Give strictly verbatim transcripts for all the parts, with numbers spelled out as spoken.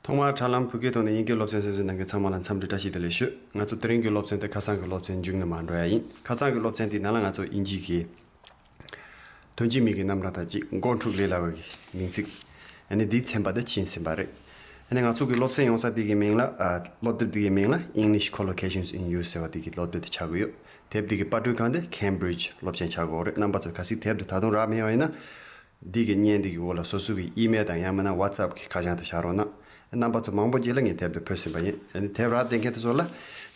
ཐོག་མར་དྲ་ལམ་བོད་སྐད་ཐོག་ནས་དབྱིན་སྐད་སློབ་ཚན་གསན་གཟིགས་གནང་མཁན་ཚང་མ་ལ་འཚམས་འདྲི་བཀྲ་ཤིས་བདེ་ལེགས་ཞུ། ང་ཚོ་དེ་རིང་གི་སློབ་ཚན་དེ་ཁ་སང་གི་སློབ་ཚན་མཇུག་ནས་མར་འགྲོ་ཡ་ཡིན། ཁ་སང་གི་སློབ་ཚན་དེའི་ནང་ལ་ང་ཚོ་དབྱིན་ཇི་གི་དོན་གཅིག་མིང་གི་རྣམ་གྲངས་དང་གཅིག་འགོ་འཁྲུག་ལས་སླ་བའི་མིང་ཚིག་ཨ་ནི་འདིའི་ཚན་པ་དེ་ཕྱིན་ཟིན་པ་རེད། ཨ་ནི་ང་ཚོ་གི་སློབ་ཚན་ཡོང་ས་དེ་གི་མིང་ལ་ཨ་སློབ་དེབ་དེ་གི་མིང་ལ་English Collocations in Use ཟེར་བ་དེ་གི་སློབ་དེབ་དེ་ཆགས་ཀྱི་ཡོད། དེབ་དེ་གི་པར་སྐྲུན་ཁང་དེ་Cambridge སློབ་ཆེན་ཆགས་ཀྱི་ཡོད་རེད། རྣམ་པ་ཚོས་གལ་སྲིད་དེབ་དེ་ད་དུང་རག་མེད་པ་ཡིན་ན། འདི་གི་བརྙན་འདི་གི་འོག་ལ་སོ་སོ་གི་ཨི་མེལ་དང་ཡང་མིན་ན་WhatsApp གི་ཁ་བྱང་དེ་བཞག་རོགས་གནང་། རྣམ་པ་ཚོ་མང་པོ་ཅིག་ལ་ངས་དེབ་དེ་ཕུལ་ཟིན་པ་ཡིན། ཨ་ནི་དེབ་རག་བསྡད་མཁན་དེ་ཚོ་ལ་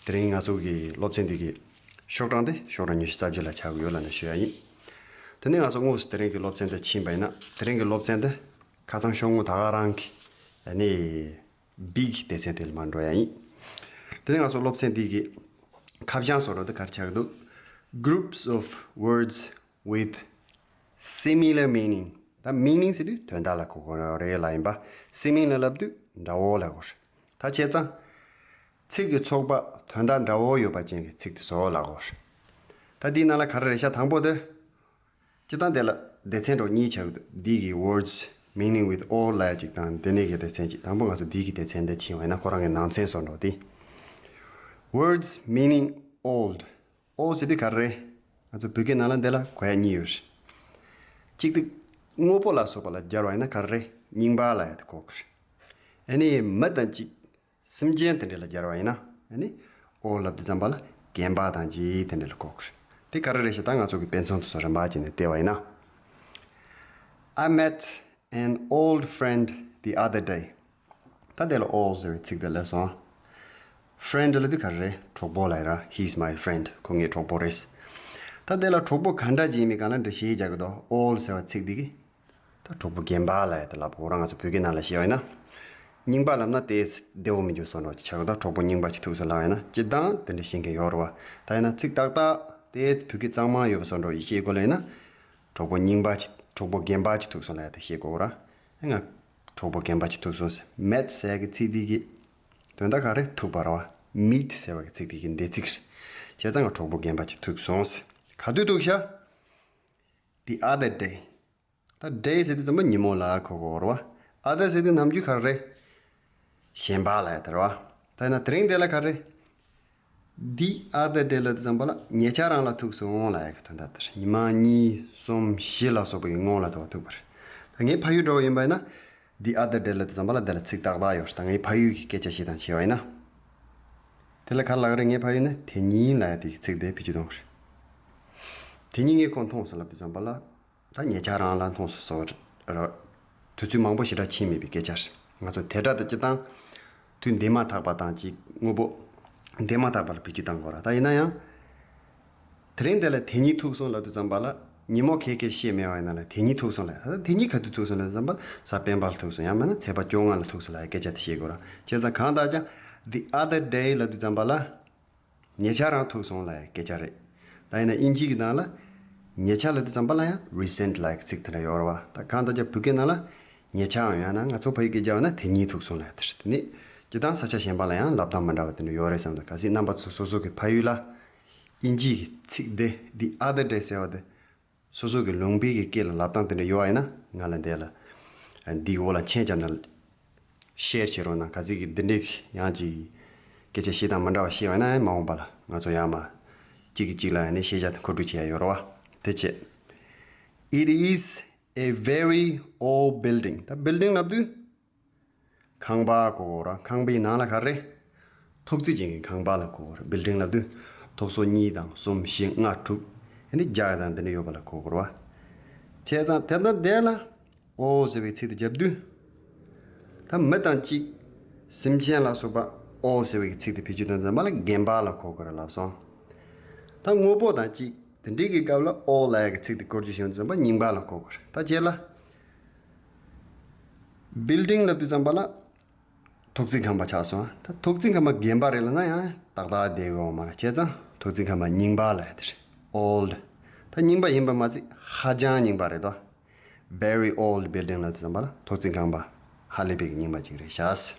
དེ་རིང་ང་ཚོ་གི་སློབ་ཚན་འདི་གི་ཤོག་གྲངས་དེ་ཤོག་གྲངས་ཉི་ཤུ་རྩ་བརྒྱད་ལ་ཆགས་ཀྱི་ཡོད་ལབ་ནས་ཞུ་ཡ་ཡིན། དེ་ནས་ང་ཚོ་དངོས་སུ་དེ་རིང་གི་སློབ་ཚན་དེ་ཕྱིན་པ་ཡིན་ན། དེ་རིང་གི་སློབ་ཚན་དེ་ཁ་སང་ཤོག་ངོས་ད་ག་རང་གི་ཨ་ནི་B གི་སྡེ་ཚན་དེ་ལ་མར་འགྲོ་ཡ་ཡིན། དེ་ནས་ང་ཚོ་སློབ་ཚན་འདི་གི་ཁ་བྱང་བཟོ་འདྲ་དེ་ག་རེ་ཆགས་འདུག Groups of words with similar meaning. ད་meaning ཟེར་དུས་དོན་དག་ལ་གོ་དགོས་རེད་ལབ་ཡིན་པ། similar ལབ་དུས་འདྲ་བོ་ལབ་དགོས་རེད། ད་བྱས་ཙང་ཚིག་གི་ཚོགས་པ་དོན་དག་འདྲ་བོ་ཡོད་པ་ཅན་གྱི་ཚིག་དེ་བཟོ་ལབ་དགོས་རེད། ད་འདིའི་ནང་ལ་ག་རེ་རེད་ཤག་དང་པོ་དེ། སྤྱིར་བཏང་དེ་ལ་སྡེ་ཚན་གྲོགས་གཉིས་ཆགས་ཀྱི་འདུག་འདི་གི་words meaning with old ལབ་ཡ་གཅིག་དང་། དེ་ནས་ཀྱི་སྡེ་ཚན་གཅིག་དང་པོ་ང་ཚོ་འདི་གི་སྡེ་ཚན་འདི་ཕྱིན་པ་ཡིན་ན་ཁོ་རང་གི་ནང་ཚན་བཟོ་འདྲ་དེ། Words meaning old. Old ཟེར་དུས་ག་རེ་རེད། ང་ཚོ་བོད་སྐད་ནང་ལ་འདི་ལ་གོ་ཡ་གཉིས་ཡོད་རེད། གཅིག་དེ་དངོས་པོ་ལ་སོགས་པ་ལ་སྦྱར་བ་ཡིན་ན་ག་རེ་རེད། རྙིང་པ་ལབ་ཡ་དེ་གོ་དགོས་རེད། ཨ་ནི་མི་དང་གཅིག་སེམས་ཅན་དེ་འདྲ་ལ་སྦྱར་བ་ཡིན་ན། ཨ་ནི་old ལབ་དུས་ཙམ་པ་ལ་རྒན་པ་དང་གཅིག་དེ་འདྲ་ལ་གོ་དགོས་རེད། དེ་ག་རེ་རེད་ཤག་ད་ང་ཚོ་གི་དཔེ་མཚོན་དེ་ཚོ་རིམ་པ་བྱས་ནས་བལྟས་པ་ཡིན་ན། I met an old friend the other day. ད་དེ་ལ་old ཟེར་བའི་ཚིག་དེ་སླེབས་སོང་། Friend ལབ་དུས་ག་རེ་རེད། གྲོགས་པོ་ལབ་ཡ་ར། He's my friend. ཁོ་ངའི་གྲོགས་པོ་རེད། ད་དེ་ལ་གྲོགས་པོ་ག་འདྲ་ཅིག་ཡིན་མིན་སྒང་ལ་འགྲེལ་བཤད་རྒྱག་གི་འདུག old ཟེར་བ་ཚིག་འདི་གིས། ད་གྲོགས་པོ་རྒན་པ་ལབ་ཡ་དེ་ལབ་དགོས་ར། ང་ཚོ་བོད་སྐད་ནང་ལ་བཤད་པ་ཡིན་ན། རྙིང་པ་ལབ་ན་དེ་བདེ་བོ་མི་འདུག་བཟོ་འདྲ་ཅིག་ཆགས་གི་འདུག་གྲོགས་པོ་རྙིང་པ་ཅིག་ཐུག་སོང་ལབ་ཡིན་ན་སྤྱིར་བཏང་དེ་འདྲ་བཤད་མཁན་ཡོད་རེད་བ། ད་ཡིན་ན་ཚིག་ཏག་ཏག་དེ་བོད་སྐད་གཙང་མ་ཡོད་པ་བཟོ་འདྲ་ཅིག་བཤད་དགོས་ལབ་ཡིན་ན། གྲོགས་པོ་རྙིང་པ་ཅིག་གྲོགས་པོ་རྒན་པ་ཅིག་ཐུག་སོང་ལབ་ཡ་དེ་བཤད་དགོས་ར། ང་གྲོགས་པོ་རྒན་པ་ཅིག་ཐུག་སོང་ཟེར། Met ཟེར་ཡ་གི་ཚིག་འདི་གི་དོན་དག་ག་རེ། ཐུག་པ་རེད་བ། Meet ཟེར་བ་གི་ཚིག་འདི་གི་འདས་ཚིག་རེད། བྱས་ཙང་ང་གྲོགས་པོ་རྒན་པ་ཅིག་ཐུག་སོང་ཟེར། ག་དུས་ཐུག་ཤག The other day. ད་day ཟེར་དུས་ཙམ་པ་ཉིན་མོ་ལ་གོ་དགོས་རེད་བ། Other ཟེར་དུས་ནམ་རྒྱུན་ག་རེ་རེད། གཞན་པ་ལབ་ཡ་དེ་རེད་བ། ད་ཡིན་ན་དེ་རིང་དེ་ལ་ག་རེ། The other day ལབ་དུས་ཙམ་པ་ལ་ཉེ་ཆར་རང་ལ་ཐུག་སོང་ལབ་ཡ་གི་དོན་དག་དེ་རེད། ཉི་མ་གཉིས་གསུམ་བཞི་ལ་སོགས་པའི་སྔོན་ལ་དུ་བ་ཐུག་པ་རེད། ད་ངའི་ཕ་ཡུལ་འདྲ་བོ་ཡིན་པ་ཡིན་ན། The other day ལབ་དུས་ཙམ་པ་ལ་དེ་ལ་ཚིག་ཏག་ཏག་ཡོད་རེད། ད་ངའི་ཕ་ཡུལ་གྱི་སྐད་ཆ་བཤད་སྟངས་བྱས་པ་ཡིན་ན། དེ་ལ་ག་རེ་ལབ་གི་རེད། ངའི་ཕ་ཡུལ་ནི་དེ་ཉིན་ལབ་ཡ་དེ་གི་ཚིག་དེ་བེད་སྤྱོད་གཏོང་གི་རེད། དེ་ཉིན་ངས་ཁོ་མཐོང་སོང་ལབ་དུས་ཙམ་པ་ལ། ད་ཉེ་ཆར་རང་ལ་མཐོང་སོང་ཟེར་བ་རེད། དུས་ཚོད་མང་པོ་ཞེ་དྲག་ཕྱིན་མེད་པའི་སྐད་ཆ་རེད། ང་ཚོ་དེ་འདྲ་དང་སྤྱིར་བཏང་དུས་འདས་མ་ཐག་པ་དང་གཅིག་དངོས་པོ་འདས་མ་ཐག་པ་ལ་བེད་སྤྱོད་གཏང་དགོས་ར། ད་ཡིན་ན་ཡང་། དེ་རིང་དེ་ལ་དེ་ཉིན་ཐུག་སོང་ལབ་དུས་ཙམ་པ་ལ་ཉིན་མོ་ག་ག་ཤེས་མེད་པ་ཡིན་ན་ལ་དེ་ཉིན་ཐུག་སོང་ལབ། ད་དེ་ཉིན་ག་དུས་ཐུག་སོང་ལབ་དུས་ཙམ་པ་གཟའ་སྤེན་པ་ལ་ཐུག་སོང་། ཡང་མིན་ན་ཚེས་པ་བཅོ་ལྔ་ལ་ཐུག་སོང་ལབ་ཡ་སྐད་ཆ་དེ་བཤད་དགོས་ར། བྱས་ཙང་གང་ལྟར་ཀྱང་the other day ལབ་དུས་ཙམ་པ་ལ། ཉེ་ཆར་རང་ཐུག་སོང་ལབ་ཡ་སྐད་ཆ་རེད། ད་ཡིན་ན་དབྱིན་ཇི་གི་ནང་ལ་ཉེ་ཆར་ལབ་དུས་ཙམ་པ་ལ་ཡང་recent ལབ་ཡ་གི་ཚིག་དེ་འདྲ་ཡོད་རེད་བ། ད་གང་ལྟར་ཀྱང་བོད་སྐད་ནང་ལ་ཉེ་ཆར་ཡང་ཡང་ན་ང་ཚོ་ཕ་ཡུལ་སྐད་རྒྱབ་ན་དེ་ཉིན་ཐུག་སོང་ལབ་ཡ་དེ་རེད། དེ་ནི་སྤྱིར་བཏང་ས་ཆ་གཞན་པ་ལ་ཡང་ལབ་སྟངས་མི་འདྲ་བ་དེ་འདྲ་ཡོད་རེད་བསམ། ད་གལ་སྲིད་རྣམ་པ་ཚོ་སོ་སོ་གི་ཕ་ཡུལ་ལ་དབྱིན་ཇི་གི་ཚིག་འདི་the other day ཟེར་བ་དེ། སོ་སོ་གི་ལུང་པའི་གི་སྐད་ལ་ལབ་སྟངས་དེ་འདྲ་ཡོད་པ་ཡིན་ན་ང་ལ་འདི་ལ་འདིའི་འོག་ལ་མཆན་རྒྱབ་ན་share བྱེད་རོགས་གནང་། གལ་སྲིད་གི་འདི་འདྲའི་ཡང་ཅིག་སྐད་ཆ་བཤད་སྟངས་མི་འདྲ་བ་ཤེས་པ་ཡིན་ན་མ་འོངས་པ་ལ་ང་ཚོ་ཡང་མ་གཅིག་གིས་གཅིག་ལ་ཡང་ནས་ཤེས་བྱ་དེ་མཁོ་སྤྲོད་བྱེད་ཡ་ཡོད་རེད་བ། དེ་བྱས། It is a very old building. ད་building ལབ་དུས། ཁང་པ་གོ་གོ་ར། ཁང་པའི་ནང་ལ་ག་རེ། ཐོག་བརྩེགས་ཅན་གྱི་ཁང་པ་ལ་གོ་གོ་ར། building ལབ་དུས་ཐོག་སོ་གཉིས་དང་གསུམ་བཞི་ལྔ་དྲུག་ཨ་ནི་བརྒྱ་དང་དེ་འདྲ་ཡོད་པ་ལ་གོ་གོ་ར་བ། བྱས་ཙང་དེ་ལྟར་དེ་ལ་old ཟེར་བའི་ཚིག་དེ་རྒྱབ་དུས། ད་མི་དང་གཅིག་སེམས་ཅན་ལ་སོགས་པ་old ཟེར་བའི་ཚིག་དེ་བེད་སྤྱོད་དང་འཛམ་པ་ལ་རྒན་པ་ལ་གོ་གོ་ར་ལབ་སོང་། ད་དངོས་པོ་དང་གཅིག་དེ་འདྲའི་གི་སྐབས་ལ་old ལབ་ཡ་གི་ཚིག་དེ་བཀོལ་སྤྱོད་བྱུང་འཛམ་པ་རྙིང་པ་ལ་གོ་གོ་ར། ད་རྗེས་ལ། building ལབ་དུས་ཙམ་པ་ལ། ཐོག་བརྩེགས་ཁང་པ་ཆགས་སོང་། ད་ཐོག་བརྩེགས་ཁང་པ་རྒན་པ་རེད་ལབ་ན་ཡང་ཏག་ཏག་བསྡད་ཡོད་མ་རེད། བྱས་ཙང་ཐོག་བརྩེགས་ཁང་པ་རྙིང་པ་ལབ་ཡ་དེ་རེད། old། ད་རྙིང་པ་ཡིན་པ་མ་ཚད་ཧ་ཅང་རྙིང་པ་རེད་དོ། very old building ལབ་དུས་ཙམ་པ་ལ་ཐོག་བརྩེགས་ཁང་པ་ཧ་ལས་པའི་རྙིང་པ་ཅིག་རེད་ཤག་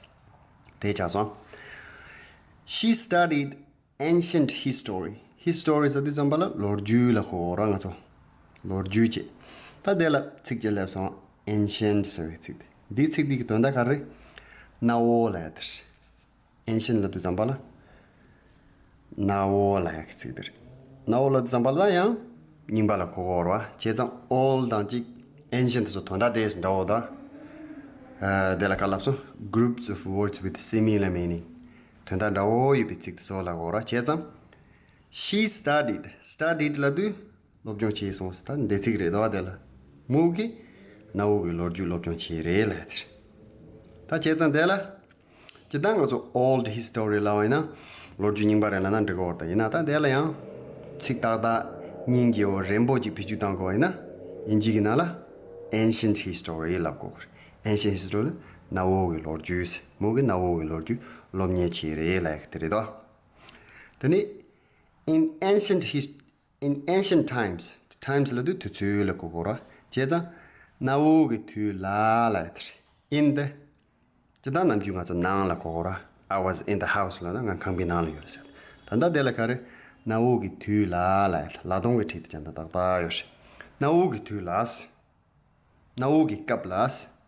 དེ་ཆགས་སོང་། She studied ancient history. history ཟེར་དུས་ཙམ་པ་ལ་ལོ་རྒྱུས་ལ་གོ་ར་ང་ཚོ། ལོ་རྒྱུས་བྱས། ད་དེ་ལ་ཚིག་ཅིག་སླེབས་སོང་། ancient ཟེར་བའི་ཚིག་དེ། འདིའི་ཚིག་འདི་གི་དོན་དག་ག་རེ་རེད། གནའ་བོ་ལབ་ཡ་དེ་རེད། ancient ལབ་དུས་ཙམ་པ་ལ། གནའ་བོ་ལབ་ཡ་གི་ཚིག་དེ་རེད། གནའ་བོ་ལབ་དུས་ཙམ་པ་ལ་ཡང་རྙིང་པ་ལ་གོ་གི་ཡོད་རེད་བ། བྱས་ཙང་old དང་གཅིག ancient དེ་ཚོ་དོན་དག་དེ་འདྲ་བོ་དང་། ཨ། དེ་ལ་ག་ལབ་སོང་། groups of words with similar meaning. དོན་དག་འདྲ་བོ་ཡོད་པའི་ཚིག་དེ་ཚོ་ལ་གོ་ར། བྱས་ཙང་། She studied. Studied ལབ་དུས་སློབ་སྦྱོང་བྱས་སོང་ཟེར། ད་འདས་ཚིག་རེད་དོ། དེ་ལ་མོ་གིས་གནའ་བོ་གི་ལོ་རྒྱུས་སློབ་སྦྱོང་བྱས་རེད་ལབ་ཡ་དེ་རེད། ད་བྱས་ཙང་དེ་ལ། སྤྱིར་བཏང་ང་ཚོ་old history ལབ་པ་ཡིན་ན་ལོ་རྒྱུས་རྙིང་པ་རེད་ལབ་ན་འགྲིག་གི་ཡོད་རེད། ད་ཡིན་ན་ད་དེ་ལ་ཡང་ཚིག་ཏག་ཏག་སྙིང་རྗེ་བོ་རན་པོ་ཅིག་བེད་སྤྱོད་གཏང་དགོས་པ་ཡིན་ན། དབྱིན་ཇི་གི་ནང་ལ་ancient history ལབ་དགོས་རེད། ancient history ལ་གནའ་བོ་གི་ལོ་རྒྱུས། མོ་གིས་གནའ་བོ་གི་ལོ་རྒྱུས་སློབ་གཉེར་བྱས་རེད་ལབ་ཡ་དེ་རེད་དོ། དེ་ནས་in ancient his- in ancient times. times ལབ་དུས་དུས་ཚོད་ལ་གོ་གོ་ར། བྱས་ཙང་གནའ་བོ་གི་དུས་ལ་ལབ་ཡ་དེ་རེད། in the སྤྱིར་བཏང་ནམ་རྒྱུན་ང་ཚོ་ནང་ལ་གོ་གོ་ར། I was in the house ལབ་ན་ང་ཁང་པའི་ནང་ལ་ཡོད་རེད་ཟེར། ད་ལྟ་དེ་ལ་ག་རེ། གནའ་བོ་གི་དུས་ལ་ལབ་ཡ་ལ་སྟོང་གི་ཁྲིད་དེ་ཀྱང་ད་ཏག་ཏག་ཡོད་རེད། གནའ་བོ་གི་དུས་ལ། གནའ་བོ་གི་སྐབས་ལ།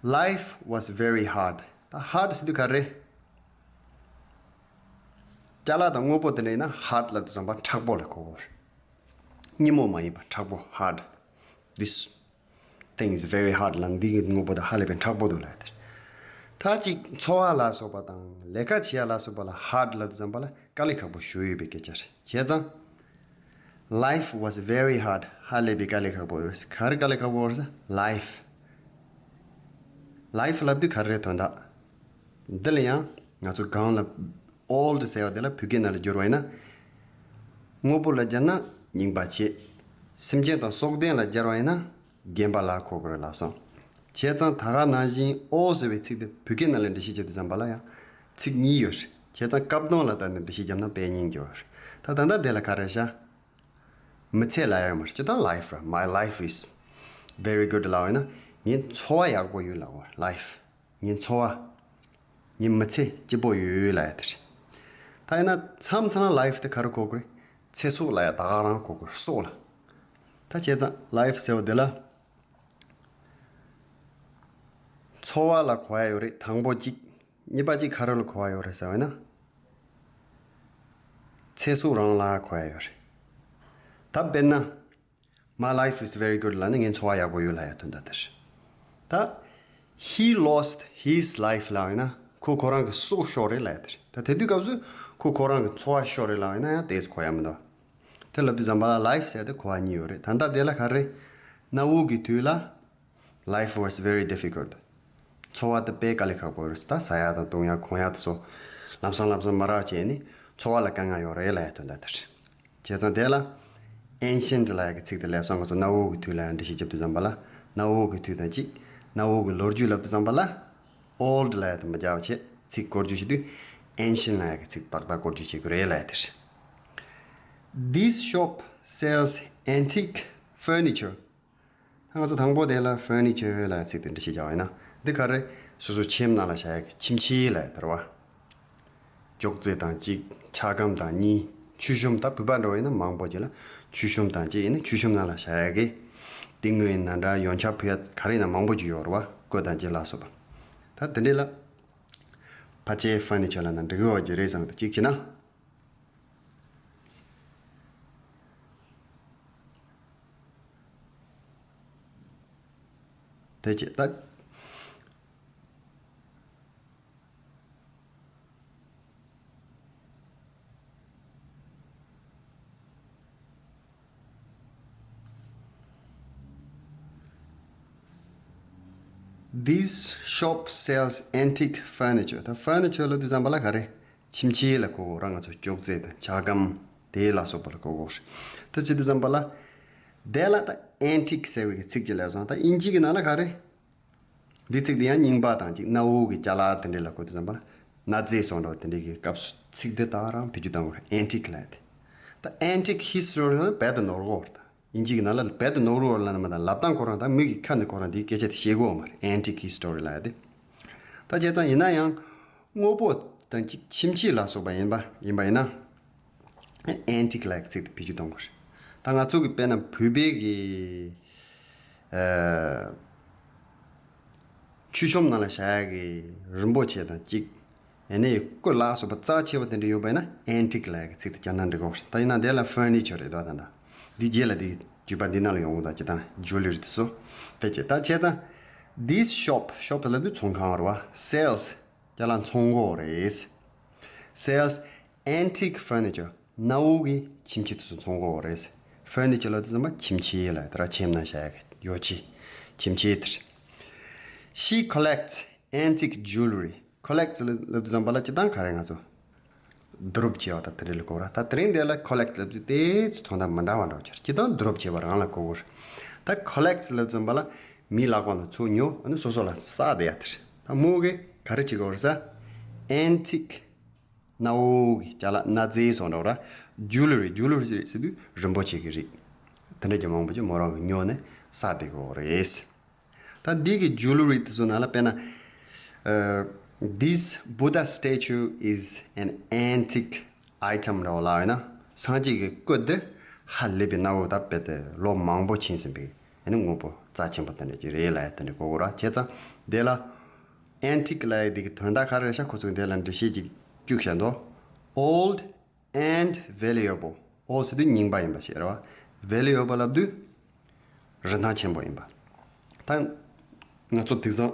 Life was very hard. ད་hard ཟེར་དུས་ག་རེ། ཅ་ལག་དང་དངོས་པོ་དེ་འདྲ་ཡིན་ན་hard ལབ་དུས་ཙམ་པ་མཁྲེགས་པོ་ལ་གོ་གོ་རེད། སྙི་མོ་མ་ཡིན་པ་མཁྲེགས་པོ། hard. This thing is very hard ལབ་ན་འདི་གི་དངོས་པོ་དེ་ཧ་ལས་པའི་མཁྲེགས་པོ་འདུག་ལབ་ཡ་དེ་རེད། ད་ཅིག་འཚོ་བ་ལ་སོགས་པ་དང་ལས་ཀ་བྱེད་ཡ་ལ་སོགས་པ་ལ་hard ལབ་དུས་ཙམ་པ་ལ་དཀའ་ལས་ཁག་པོ་ཞེ་པོ་ཡོད་པའི་སྐད་ཆ་རེད། བྱས་ཙང་། Life was very hard. ཧ་ལས་པའི་དཀའ་ལས་ཁག་པོ་ཡོད་རེད། ག་རེ་དཀའ་ལས་ཁག་པོ་ཡོད་རེད་ཟེར། Life. Life ལབ་དུས་ག་རེ་རེད་དོན་དག་འདི་ལ་ཡང་ང་ཚོ་སྒང་ལ་old ཟེར་བ་དེ་ལ་བོད་སྐད་ནང་ལ་བསྒྱུར་བ་ཡིན་ན། དངོས་པོ་ལ་སྦྱར་ན་རྙིང་པ་བྱས། སེམས་ཅན་དང་སྲོག་ལྡན་ལ་སྦྱར་བ་ཡིན་ན་རྒན་པ་ལ་གོ་དགོས་རེད་ལབ་སོང་། བྱས་ཙང་ད་ག་ནང་བཞིན་old ཟེར་བའི་ཚིག་དེ་བོད་སྐད་ནང་ལ་འགྲེལ་བཤད་བརྒྱབ་དུས་ཙམ་པ་ལ་ཡང་ཚིག་གཉིས་ཡོད་རེད། བྱས་ཙང་སྐབས་དོན་ལ་བལྟས་ནས་འགྲེལ་བཤད་བརྒྱབ་ན་དཔེ་སྙིང་རྗེ་བ་རེད། ད་ད་ལྟ་དེ་ལ་ག་རེ་བྱ། མི་ཚེ་ལབ་ཡ་ཡོད་མ་རེད། སྤྱིར་བཏང་life རེད། My life is very good ལབ་ཡོད་ན་ངའི་འཚོ་བ་ཡག་པོ་ཡོད་ལབ་པ་རེད། Life. ངའི་འཚོ་བ། ངའི་མི་ཚེ་སྐྱིད་པོ་ཡོད་ལབ་ཡ་དེ་རེད། ད་ཡིན་ན་མཚམས་མཚམས་ལ་life དེ་ག་རེ་གོ་གི་རེད། ཚེ་སྲོག་ལབ་ཡ་ད་ག་རང་གོ་གི་རེད། སྲོག་ལ། ད་བྱས་ཙང་life ཟེར་བ་དེ་ལ་འཚོ་བ་ལ་གོ་ཡ་ཡོད་རེད། དང་པོ་གཅིག་གཉིས་པ་གཅིག་ག་རེ་ལ་གོ་བ་ཡོད་རེད་ཟེར་བ་ཡིན་ན། ཚེ་སྲོག་རང་ལ་གོ་ཡ་ཡོད་རེད། ད་དཔེར་ན། My life is very good ལབ་ན་ངའི་འཚོ་བ་ཡག་པོ་ཡོད་ལབ་ཡ་དོན་དག་དེ་རེད། ད། He lost his life ལབ་ཡིན་ན་ཁོ་ཁོ་རང་གི་སྲོག་ཤོར་རེད་ལབ་ཡ་དེ་རེད། ད་དེ་དུས་སྐབས་སུ་ཁོ་ཁོ་རང་གི་འཚོ་བ་ཤོར་རེད་ལབ་ཡིན་ན་ཡང་དེས་གོ་ཡ་མི་འདུག་དེ་ལབ་དུས་ཙམ་པ་ལ་life ཟེར་ཡ་དེ་གོ་བ་གཉིས་ཡོད་རེད། ད་ལྟ་དེ་ལ་ག་རེ། གནའ་བོ་གི་དུས་ལ། Life was very difficult. འཚོ་བ་དེ་དཔེ་དཀའ་ལས་ཁག་པོ་རེད། ད་ཟ་ཡ་དང་བཏུང་ཡ་གོན་ཡ་དེ་ཚོ་ལམ་སང་ལམ་སང་མ་རག་བྱས་ནས་འཚོ་བ་ལ་དཀའ་ངལ་ཡོད་རེད་ལབ་ཡ་དོན་དག་དེ་རེད། བྱས་ཙང་དེ་ལ་ancient ལབ་ཡ་གི་ཚིག་དེ་སླེབས་སོང་། ང་ཚོ་གནའ་བོ་གི་དུས་ལ་འགྲེལ་བཤད་བརྒྱབ་དུས་ཙམ་པ་ལ་གནའ་བོ་གི་དུས་དང་གཅིག་གནའ་བོ་གི་ལོ་རྒྱུས་ལབ་དུས་ཙམ་པ་ལ་old ལབ་ཡ་དེ་མ་སྦྱར་བ་བྱས། ཚིག་བཀོལ་སྤྱོད་བྱེད་དུས་ancient ལབ་ཡ་གི་ཚིག་ཏག་ཏག་བཀོལ་སྤྱོད་བྱེད་དགོས་རེད་ལབ་ཡ་དེ་རེད། This shop sells antique furniture. ད་ང་ཚོ་དང་པོ་དེ་ལ་furniture ལབ་ཚིག་དེ་འགྲེལ་བཤད་རྒྱག་པ་ཡིན་ན། འདི་ག་རེ། སོ་སོ་ཁྱིམ་ནང་ལ་བཞག་ཡག་གི་ཁྱིམ་ཆས་ལབ་དེ་རེད་བ། ཅོག་ཙེ་དང་གཅིག་ཆ་སྒམ་དང་གཉིས། ཆུ་ཤོམ། ད་བོད་པ་འདྲ་བོ་ཡིན་ན་མང་པོ་ཅིག་ལ་ཆུ་ཤོམ་དང་གཅིག་ཡིན་ན་ཆུ་ཤོམ་ནང་ལ་བཞག་ཡག་གི། དེ་སྔོན་ཡིན་ན་འདྲ་ཡོན་ཆབ་ཕུལ་ཡག་ག་རེ་ཡིན་ན་མང་པོ་ཅིག་ཡོད་རེད་བ། བཀོད་དང་གཅིག་ལ་སོགས་པ། ད་དེ་འདྲས་ལ་ཕལ་ཆེར་furniture ལབ་ན་འགྲིག་གི་ཡོད་ཀྱི་རེད་བསམ་གི་འདུག་གཅིག་བྱས་ན། དེ་བྱས་ད། This shop sells antique furniture. ད་furniture ལབ་དུས་ཙམ་པ་ལ་ག་རེ། ཁྱིམ་ཆས་ལ་གོ་གོ་ར། ང་ཚོ་ཅོག་ཙེ་དང་ཆ་སྒམ་དེ་ལ་སོགས་པ་ལ་གོ་གོ་རེད། ད་བྱེད་དུས་ཙམ་པ་ལ། དེ་ལ་ད་antique ཟེར་བའི་ཚིག་ཅིག་སླེབས་སོང་། ད་དབྱིན་ཇི་གི་ནང་ལ་ག་རེ། འདི་ཚིག་འདི་ཡང་རྙིང་པ་དང་གཅིག་གནའ་བོ་གི་ཅ་ལག་དེ་འདྲས་ལ་གོ་དུས་ཙམ་པ་ལ། གནའ་རྫས་སོགས་འདྲ་བ་དེ་འདྲས་ཀྱི་སྐབས་སུ་ཚིག་འདི་དག་རང་བེད་སྤྱོད་གཏང་དགོས་རེད། antique ལབ་ཡ་དེ། ད་antique history ལབ་ན་རྦད་དེ་ནོར་གོ་རེད། ད་དབྱིན་ཇི་གི་ནང་ལ་རྦད་དེ་ནོར་གོ་རེད་ལབ་ན་མ་གཏོགས་ལབ་སྟངས་ཁོ་རང་དང་མི་གི་ཁ་ནས་ཁོ་རང་འདིའི་སྐད་ཆ་དེ་བཤད་གོ་མ་རེད། antique history ལབ་ཡ་དེ། ད་བྱས་ཙང་ཡིན་ན་ཡང་དངོས་པོ་དང་གཅིག་ཁྱིམ་ཆས་ལ་སོགས་པ་ཡིན་པ་ཡིན་པ་ཡིན་ན། antique ལབ་ཡ་གི་ཚིག་དེ་བེད་སྤྱོད་གཏོང་དགོས་རེད། ད་ང་ཚོ་གི་དཔེར་ན་བོད་པའི་གི་ཨ། ཆུ་ཤོམ་ནང་ལ་བཞག་ཡག་གི་རིན་པོ་ཆེ་དང་གཅིག་ཨ་ནི་སྐུ་ལ་སོགས་པ་རྩ་ཆེ་བ་དེ་འདྲ་ཡོད་པ་ཡིན་ན་antique་ལབ་ཡག་གི་ཚིག་དེ་རྒྱག་ན་འགྲིག་གོ། ད་ཡིན་ན་དེ་ལ་furniture་རེད་དོ། ད་ད་འདི་རྗེས་ལ་འདི་བརྒྱུད་པ་འདི་ནང་ལ་ཡོང་གི་འདུག་ཅི་དང་jewellery་དེ་ཚོ་དེ་བྱས། ད་བྱས་ཙང་this shop, shop་ལབ་དུས་ཚོང་ཁང་རེད་བ། sells་རྒྱ་ལ་ཚོང་གོ་རེད། sells antique furniture, གནའ་བོ་གི་ཁྱིམ་ཆས་དེ་ཚོ་ཚོང་གོ་རེད། furniture་ལབ་དུས་ཙམ་པ་ཁྱིམ་ཆས་ལ་དེ་ར་ཁྱིམ་ནང་བཞག་ཡག་གི་ཡོ་ཆས་ཁྱིམ་ཆས་དེ་རེད། She collects antique jewellery. Collects་ལབ་དུས་ཙམ་པ་ལ་སྤྱིར་བཏང་ག་རེ་ང་ཚོ་བསྡུ་རུབ་བྱས་པ་དང་དེ་འདྲ་ལ་གོ་ར། ད་དེ་རིང་འདི་ལ་collect་ལབ་དུས་ཏོག་ཙམ་དོན་དག་མི་འདྲ་བ་འདྲ་བོ་ཆགས། སྤྱིར་བཏང་བསྡུ་རུབ་བྱས་པ་རང་ལ་གོ་གོ་ར། ད་collects་ལབ་དུས་ཙམ་པ་ལ་མིའི་ལག་པ་ལ་ཚུར་ཉོ། ཨ་ནི་སོ་སོ་ལ་བསགས་བསྡད་ཡག་དེ་རེད། ད་མོ་གིས་ག་རེ་བྱེད་གོ་ར་ཟེར། antique གནའ་བོ་གི་རྒྱ་ལ་གནའ་རྫས་སོགས་འདྲ་བོ་ར། jewellery, jewellery་ཟེར་དུས་རིན་པོ་ཆེ་གི་རིགས་དེ་འདྲ་གི་མང་པོ་ཅིག་མོ་རང་གིས་ཉོས་ནས་བསགས་བསྡད་ཀྱི་ཡོད་རེད། ད་འདི་གི་jewellery་དེ་ཚོ་ནང་ལ་དཔེར་ན། ཨ། This Buddha statue is an antique item་འདྲ་བོ་ལབ་ཡོད་ན། སངས་རྒྱས་ཀྱི་སྐུ་འདི་ཧ་ལས་པའི་གནའ་བོ་ད་དཔེ་དེ་ལོ་མང་པོ་ཕྱིན་ཟིན་པའི་ཨ་ནི་དངོས་པོ་རྩ་ཆེན་པོ་དེ་འདྲ་ཅིག་རེད་ལབ་ཡག་དེ་འདྲ་གོ་གོ་ར། བྱས་ཙང་དེ་ལ་antique་ལབ་ཡག་དེ་གི་དོན་དག་ག་རེ་རེད་ཤག་ཁོ་ཚོས་དེ་ལ་འགྲེལ་བཤད་ཅིག་བཅུག་བཞག་འདུག old and valuable. old་ཟེར་དུས་རྙིང་པ་ཡིན་པ་ཞིག་རེད་བ། valuable་ལབ་དུས་རིན་ཐང་ཆེན་པོ་ཡིན་པ། ད་ང་ཚོ་དེང་སང་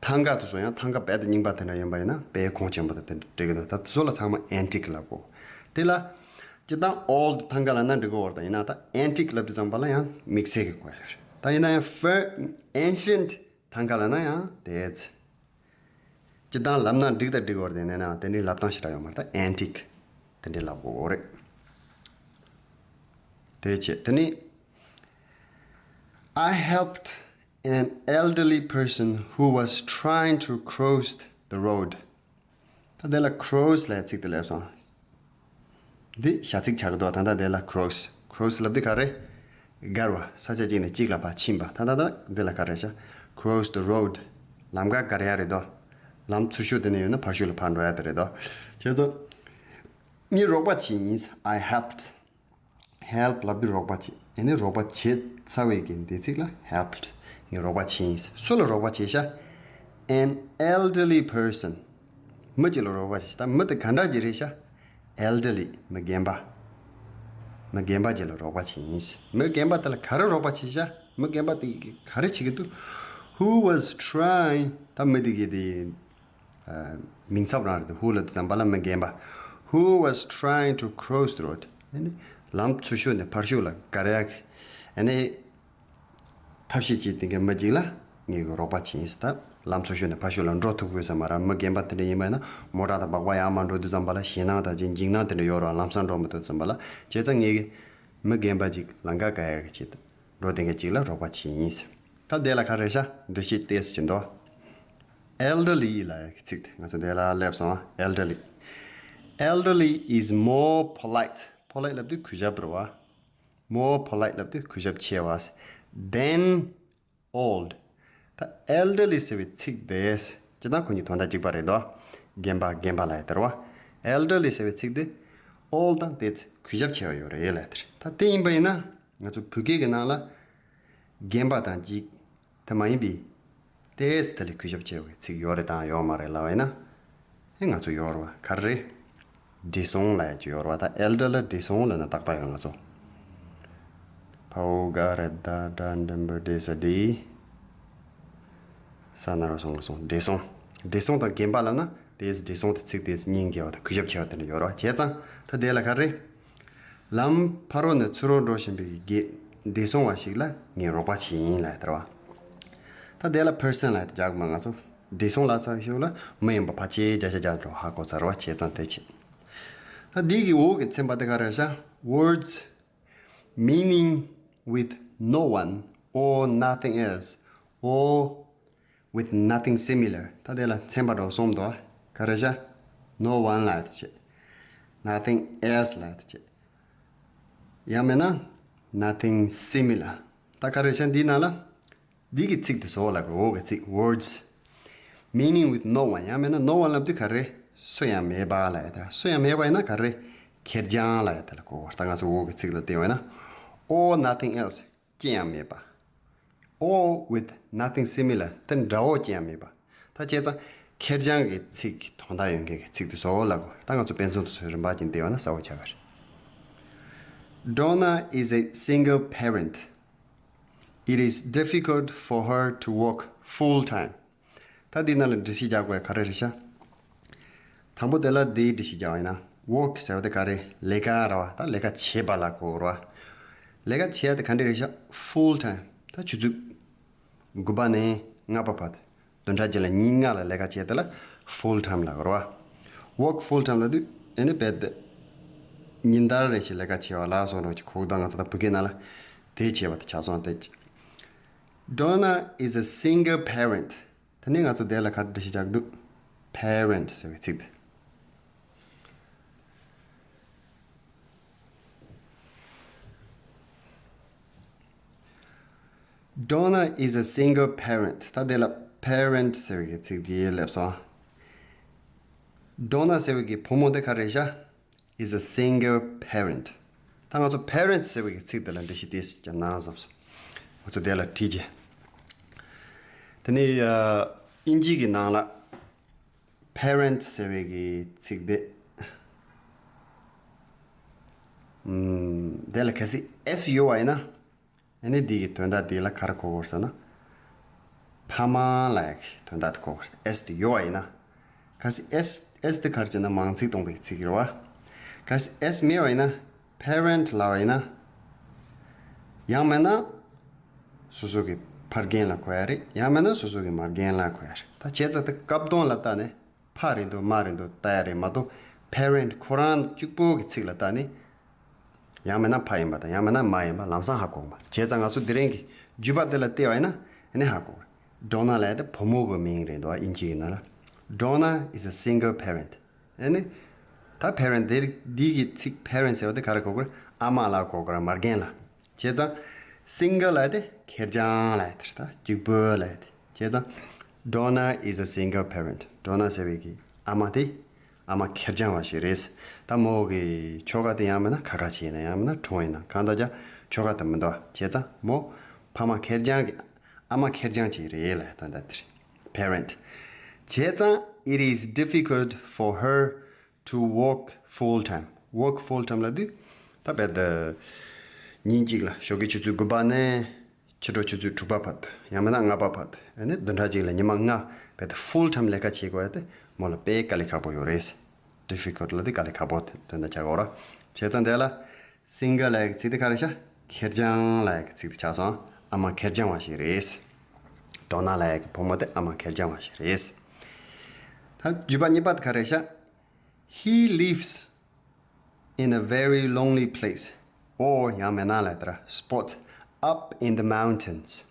ཐང་ག་དེ་ཚོ་ཡང་ཐང་ག་རྦད་དེ་རྙིང་པ་དེ་འདྲ་ཡིན་པ་ཡིན་ན་དཔེ་གོང་ཆེན་པོ་དང་དེ་འདྲ་འགྲིག་གི་འདུག་ད་དེ་ཚོ་ལ་ཚང་མ་antique་ལབ་གོ། དེ་ལ་སྤྱིར་བཏང་old་ཐང་ག་ལབ་ན་འགྲིག་གི་ཡོད་རེད། ད་ཡིན་ན་ད་antique་ལབ་དུས་ཙམ་པ་ལ་ཡང་དམིགས་བསལ་གྱི་གོ་ཡ་རེད། ད་ཡིན་ན་ཡང་fur- ancient་ཐང་ག་ལབ་ན་ཡང་དེ་ཚོ། སྤྱིར་བཏང་ལབ་ན་འགྲིག་དང་འགྲིག་གི་ཡོད་རེད། དེ་ནས་ན་དེ་འདྲའི་ལབ་སྟངས་ཞེ་དྲག་ཡོད་མ་རེད། ད་antique་དེ་འདྲའི་ལབ་དགོས་རེད། དེ་བྱས་དེ་ནས། I helped an elderly person who was trying to cross the road. ད་དེ་ལ་cross་ལབ་ཚིག་དེ་སླེབས་སོང་། འདི་བྱ་ཚིག་ཆགས་ཀྱི་འདུག་ད་ལྟ་དེ་ལ་cross. cross་ལབ་དུས་ག་རེ། བརྒལ་བ། ས་ཆ་གཅིག་ནས་གཅིག་ལ་ཕར་ཕྱིན་པ། ད་ལྟ་ད་འདི་ལ་ག་རེ་བྱ། cross the road. ལམ་ཁ་བརྒལ་ཡག་རེད་དོ། ལམ་ཚུར་ཤོག་དེ་ནས་ཡོད་ན་ཕར་ཤོག་ལ་ཕར་འགྲོ་ཡག་དེ་རེད་དོ། བྱས་ཙང་། ངས་རོགས་པ་བྱས་ཡིན། I helped. help་ལབ་དུས་རོགས་པ་བྱེད། ཨ་ནི་རོགས་པ་བྱས་ཚར་བའི་གི་འདས་ཚིག་ལ་helped། ངས་རོགས་པ་བྱས་ཡིན། སུ་ལ་རོགས་པ་བྱས་ཤག an elderly person. མི་གཅིག་ལ་རོགས་པ་བྱས་ཤག་ད་མི་དེ་ག་འདྲ་ཅིག་རེད་ཤག elderly། མི་རྒན་པ། མི་རྒན་པ་ཅིག་ལ་རོགས་པ་བྱས་ཡིན། མི་རྒན་པ་དེ་ལ་ག་རེ་རོགས་པ་བྱས་ཤག་མི་རྒན་པ་དེ་གིས་ག་རེ་བྱེད་ཀྱི་འདུག who was trying. ད་མི་དེ་གིས་དེ། ཨ། མིང་ཚབ་རང་རེད་དེ། who་ལབ་དུས་ཙམ་པ་ལ་མི་རྒན་པ། who was trying to cross the road. ཨ་ནི་ལམ་ཚུར་ཤོག་ནས་ཕར་ཤོག་ལ་བརྒལ་ཡག་གི་ཨ་ནི་ཐབས་ཤེས་བྱེད་བསྡད་མཁན་མི་གཅིག་ལ་ངས་རོགས་པ་བྱས་ཡིན་ཟེར། ད་ལམ་ཚུར་ཤོག་ནས་ཕར་ཤོག་ལ་འགྲོ་ཐུབ་དགོས་ས་མ་རེད། མི་རྒན་པ་དེ་འདྲ་ཡིན་པ་ཡིན་ན་མོ་ཊ་དང་སྦག་སྦག་ཡར་མར་འགྲོ་དུས་ཙམ་པ་ལ་ཞེད་སྣང་དང་འཇིགས་སྣང་དེ་འདྲ་ཡོད་རེད། ལམ་སང་འགྲོ་མི་ཐུབ་ཙམ་པ་ལ། བྱས་ཙང་ངས་མི་རྒན་པ་ཅིག་ལམ་ཁ་བརྒལ་ཡག་གི་ཆེད་དུ། འགྲོ་བསྡད་མཁན་གཅིག་ལ་རོགས་པ་བྱས་ཡིན་ཟེར། ད་དེ་ལ་ག་རེ་ཤག་འགྲེལ་བཤད་ཏོག་ཙམ་བྱེད་འདུག elderly་ལབ་ཡག་གི་ཚིག་དེ་ང་ཚོ་དེ་ལ་སླེབས་སོང་། elderly. elderly is more polite. polite་ལབ་དུས་གུས་ཞབས་རེད་བ། more polite་ལབ་དུས་གུས་ཞབས་ཆེ་བ། than old. ད་elderly་ཟེར་བའི་ཚིག་དེ་སྤྱིར་བཏང་ཁོ་གཉིས་དོན་དག་གཅིག་པ་རེད་དོ། རྒན་པ་རྒན་པ་ལབ་ཡག་དེ་རེད་བ། elderly་ཟེར་བའི་ཚིག་དེ་old་དང་དེ་གུས་ཞབས་ཆེ་བ་ཡོད་རེད་ལབ་ཡག་དེ་རེད། ད་དེ་ཡིན་པ་ཡིན་ན་ང་ཚོ་བོད་སྐད་ཀྱི་ནང་ལ་རྒན་པ་དང་གཅིག་དེ་མ་ཡིན་པའི་ཏོག་ཙམ་དེ་ལས་གུས་ཞབས་ཆེ་བའི་ཚིག་ཡོད་རེད་དང་ཡོད་མ་རེད་ལབ་པ་ཡིན་ན། ཨེ་ང་ཚོ་ཡོད་རེད་བ། ག་རེ་རེད། བགྲེས་སོང་ལབ་ཡག་ཅིག་ཡོད་རེད་བ། ད་elder་ལ་བགྲེས་སོང་ལབ་ན་ཏག་ཏག་ཡོད། ང་ཚོ་ཕ་འོག་ག་རེ་ད་དྲ་འགྲེང་བུ་བགྲེས་ས་བགྲེས། ས་ན་རོ་སོང་ལ་སོང་། བགྲེས་སོང་། བགྲེས་སོང་དང་རྒན་པ་ལབ་ན་ཏོག་ཙམ་བགྲེས་སོང་དེ་ཚིག་དེ་སྙིང་རྗེ་བ་དང་གུས་ཞབས་ཆེ་བ་དེ་འདྲ་ཡོད་རེད་བ། བྱས་ཙང་ད་དེ་ལ་ག་རེ་རེད། ལམ་ཕ་རོལ་ནས་ཚུར་རོལ་འགྲོ་བཞིན་པའི་རྒན། བགྲེས་སོང་བ་ཞིག་ལ་ངས་རོགས་པ་བྱས་ཡིན་ལབ་ཡག་དེ་རེད་བ། ད་དེ་ལ་person་ལབ་ཡག་དེ་རྒྱག་གི་མ། ང་ཚོ་བགྲེས་སོང་ལབ་ཚར་ཤོག་ལ་མི་ཡིན་པ་ཕལ་ཆེར་བརྒྱ་ཆ་བརྒྱ་འགྲོ་ཧ་གོ་ཚར་བ། བྱས་ཙང་དེ་བྱས། ད་འདི་གི་འོག་གི་ཚན་པ་དེ་ག་རེ་རེད་ཤག words meaning with no one or nothing else or with nothing similar. ད་དེ་ལ་ཚན་པ་འདྲ་བོ་གསུམ་འདུག་ག་རེ་རེད་ཤག no one་ལབ་ཡག་དེ་བྱས། nothing else་ལབ་ཡག་དེ་བྱས། ཡང་མིན་ན་nothing similar། ད་ག་རེ་རེད་ཤག་འདིའི་ནང་ལ་འདི་གི་ཚིག་དེ་བཟོ་ལབ་གི། འོག་གི་ཚིག words meaning with no one། ཡང་མིན་ན་no one་ལབ་དུས་ག་རེ་རེད། སུ་ཡང་མེད་པ་ལབ་ཡག་དེ་རེད། སུ་ཡང་མེད་པ་ཡིན་ན་ག་རེ་རེད། ཁེར་རྐྱང་ལབ་ཡག་དེ་ལ་གོ། ད་ང་ཚོ་འོག་གི་ཚིག་ལ་བལྟས་པ་ཡིན་ན་or nothing else། ཅི་ཡང་མེད་པ། or with nothing similar. དེ་འདྲ་བོ་ཅི་ཡང་མེད་པ། ད་བྱས་ཙང་ཁེར་རྐྱང་གི་ཚིག་གི་དོན་དག་ཡོད་མཁན་གྱི་ཚིག་དེ་བཟོ་ལབ་དགོས། ད་ང་ཚོ་དཔེ་མཚོན་དུ་བཟོས་རིམ་པ་ཅན་བལྟས་པ་ན་གསལ་བོ་ཆགས་པ་རེད། Donna is a single parent. It is difficult for her to work full time. ད་འདི་ནང་ལ་འགྲེལ་བཤད་རྒྱག་དགོས་ག་རེ་རེད་ཤག་དང་པོ་དེ་ལ་འདིའི་འགྲེལ་བཤད་རྒྱག་པ་ཡིན་ན། work ཟེར་བ་དེ་ག་རེ། ལས་ཀ་ར་བ། ད་ལས་ཀ་བྱེད་པ་ལ་གོ་ར་བ། ལས་ཀ་བྱེད་ཡ་དེ་ག་འདྲ་རེད་ཤག full time. ད་ཆུ་ཚོད་དགུ་པ་ནས་ལྔ་པ་བར་དུ། བདུན་ཕྲག་གཅིག་ལ་ཉིན་ལྔ་ལ་ལས་ཀ་བྱས་དེ་ལ་full time ལབ་རེད་བ། work full time ལབ་དུས་ཨེ་ནི་རྦད་དེ་ཉིན་ལྟར་རེ་བཞིན་ལས་ཀ་བྱེད་པ་ལ་སོགས་རོགས་ཀྱི་གོ་གདངས་ང་ཚོ་ད་བོད་སྐད་ནང་ལ་དེ་བྱས་པ་དེ་ཆགས་སོང་སྟེ། Donna is a single parent. དེ་ནས་ང་ཚོ་དེ་ལ་ག་རེ་འགྲེལ་བཤད་རྒྱག་གི་འདུག parent ཟེར་བའི་ཚིག་དེ། Donna is a single parent. ད་དེ་ལ་parent ཟེར་བའི་ཚིག་དེ་སླེབས་སོང་། Donna ཟེར་བའི་བུ་མོ་དེ་ག་རེ་ཤག is a single parent. ད་ང་ཚོ་parent ཟེར་བའི་ཚིག་དེ་ལ་འགྲེལ་བཤད་ཏོག་ཙམ་རྒྱག་ན་བསམ་སོང་། ང་ཚོ་དེ་ལ་བྲིས་རྗེས། དེ་ནས་ཨ་དབྱིན་ཇི་གི་ནང་ལ་parent ཟེར་བའི་གི་ཚིག་དེ། ཨམ། དེ་ལ་གལ་སྲིད་S ཡོད་པ་ཡིན་ན། ཨ་ནི་འདི་གི་དོན་དག་འདི་ལ་ག་རེ་གོ་དགོས་ཟེར་ན། ཕ་མ་ལབ་ཡག་གི་དོན་དག་དེ་གོ་དགོས། S དེ་ཡོད་པ་ཡིན་ན། གལ་སྲིད་S, S དེ་ག་རེ་བྱས་ན་མང་ཚིག་སྟོན་པའི་ཚིག་རེད་བ། གལ་སྲིད་S མེད་པ་ཡིན་ན། parent ལབ་པ་ཡིན་ན། ཡང་མིན་ན། སོ་སོ་གི་ཕ་རྒན་ལ་གོ་ཡ་རེད། ཡང་མིན་ན་སོ་སོ་གི་མ་རྒན་ལ་གོ་ཡ་རེད། ད་བྱས་ཙང་དེ་སྐབས་དོན་ལ་བལྟས་ནས། ཕ་རེད་འདུག་མ་རེད་འདུག་ལྟ་ཡ་རེད་མ་གཏོགས། parent ཁོ་རང་གཅིག་པོ་གི་ཚིག་ལ་བལྟས་ནས། ཡང་མིན་ན་ཕ་ཡིན་པ་དང་ཡང་མིན་ན་མ་ཡིན་པ་ལམ་སང་ཧ་གོ་གི་མ་རེད། བྱས་ཙང་ང་ཚོ་དེ་རིང་གི་བརྗོད་པ་དེ་ལ་བལྟས་པ་ཡིན་ན་ཨ་ནི་ཧ་གོ་གི་རེད། Donna ལབ་ཡ་དེ་བུ་མོ་གི་མིང་རེད་འདུག་དབྱིན་ཇི་ཡིན་ན་ལ། Donna is a single parent. ཨ་ནི་ད་parent དེ་འདི་གི་ཚིག་parent ཟེར་བ་དེ་ག་རེ་གོ་གི་རེད། ཨ་མ་ལ་གོ་གི་རེད། མ་རྒན་ལ། བྱས་ཙང་single ལབ་ཡ་དེ་ཁེར་རྐྱང་ལབ་ཡ་དེ་རེད། ད་གཅིག་པོ་ལབ་ཡ་དེ། བྱས་ཙང་Donna is a single parent. Donna ཟེར་བའི་གི་ཨ་མ་དེ་ཨ་མ་ཁེར་རྐྱང་བ་ཞིག་རེད། ད་མོ་གི་ཁྱོ་ག་དེ་ཡང་མིན་ན་ཁ་ཁ་ཆེ་ཡིན་ན་ཡང་མིན་ན་གྲོངས་ཡིན་ན་གང་ལྟར་ཀྱང་ཁྱོ་ག་དེ་མི་འདུག་བྱས་ཙང་མོ་ཕ་མ་ཁེར་རྐྱང་གི་ཨ་མ་ཁེར་རྐྱང་ཅིག་རེད་ལབ་ཡ་དོན་དག་དེ་རེད། parent. བྱས་ཙང་it is difficult for her to work full time. work full time ལབ་དུས་ད་རྦད་དེ་ཉིན་གཅིག་ལ་ཞོགས་ཀའི་ཆུ་ཚོད་དགུ་པ་ནས་ཕྱི་དྲོ་ཆུ་ཚོད་དྲུག་པ་བར་དུ་ཡང་མིན་ན་ལྔ་པ་བར་དུ། ཨ་ནི་བདུན་ཕྲག་གཅིག་ལ་ཉི་མ་ལྔ་རྦད་དེ་full time ལས་ཀ་བྱེད་དགོས་ཡ་དེ་མོ་ལ་དཔེ་དཀའ་ལས་ཁག་པོ་ཡོད་རེད། difficult ལབ་དུས་དཀའ་ལས་ཁག་པོ་དེ་དོན་དག་ཆགས་ཀྱི་ཡོད་རེད། བྱས་ཙང་དེ་ལ་single ལབ་ཡ་གི་ཚིག་དེ་ག་རེ་ཤག་ཁེར་རྐྱང་ལབ་ཡ་གི་ཚིག་དེ་ཆགས་སོང་། ཨ་མ་ཁེར་རྐྱང་བ་ཞིག་རེད། Donna ལབ་ཡ་གི་བུ་མོ་དེ་ཨ་མ་ཁེར་རྐྱང་བ་ཞིག་རེད། ད་བརྗོད་པ་གཉིས་པ་དེ་ག་རེ་ཤག He lives in a very lonely place. or ཡང་མིན་ན་ལབ་ཡ་དེ་ར་spot up in the mountains.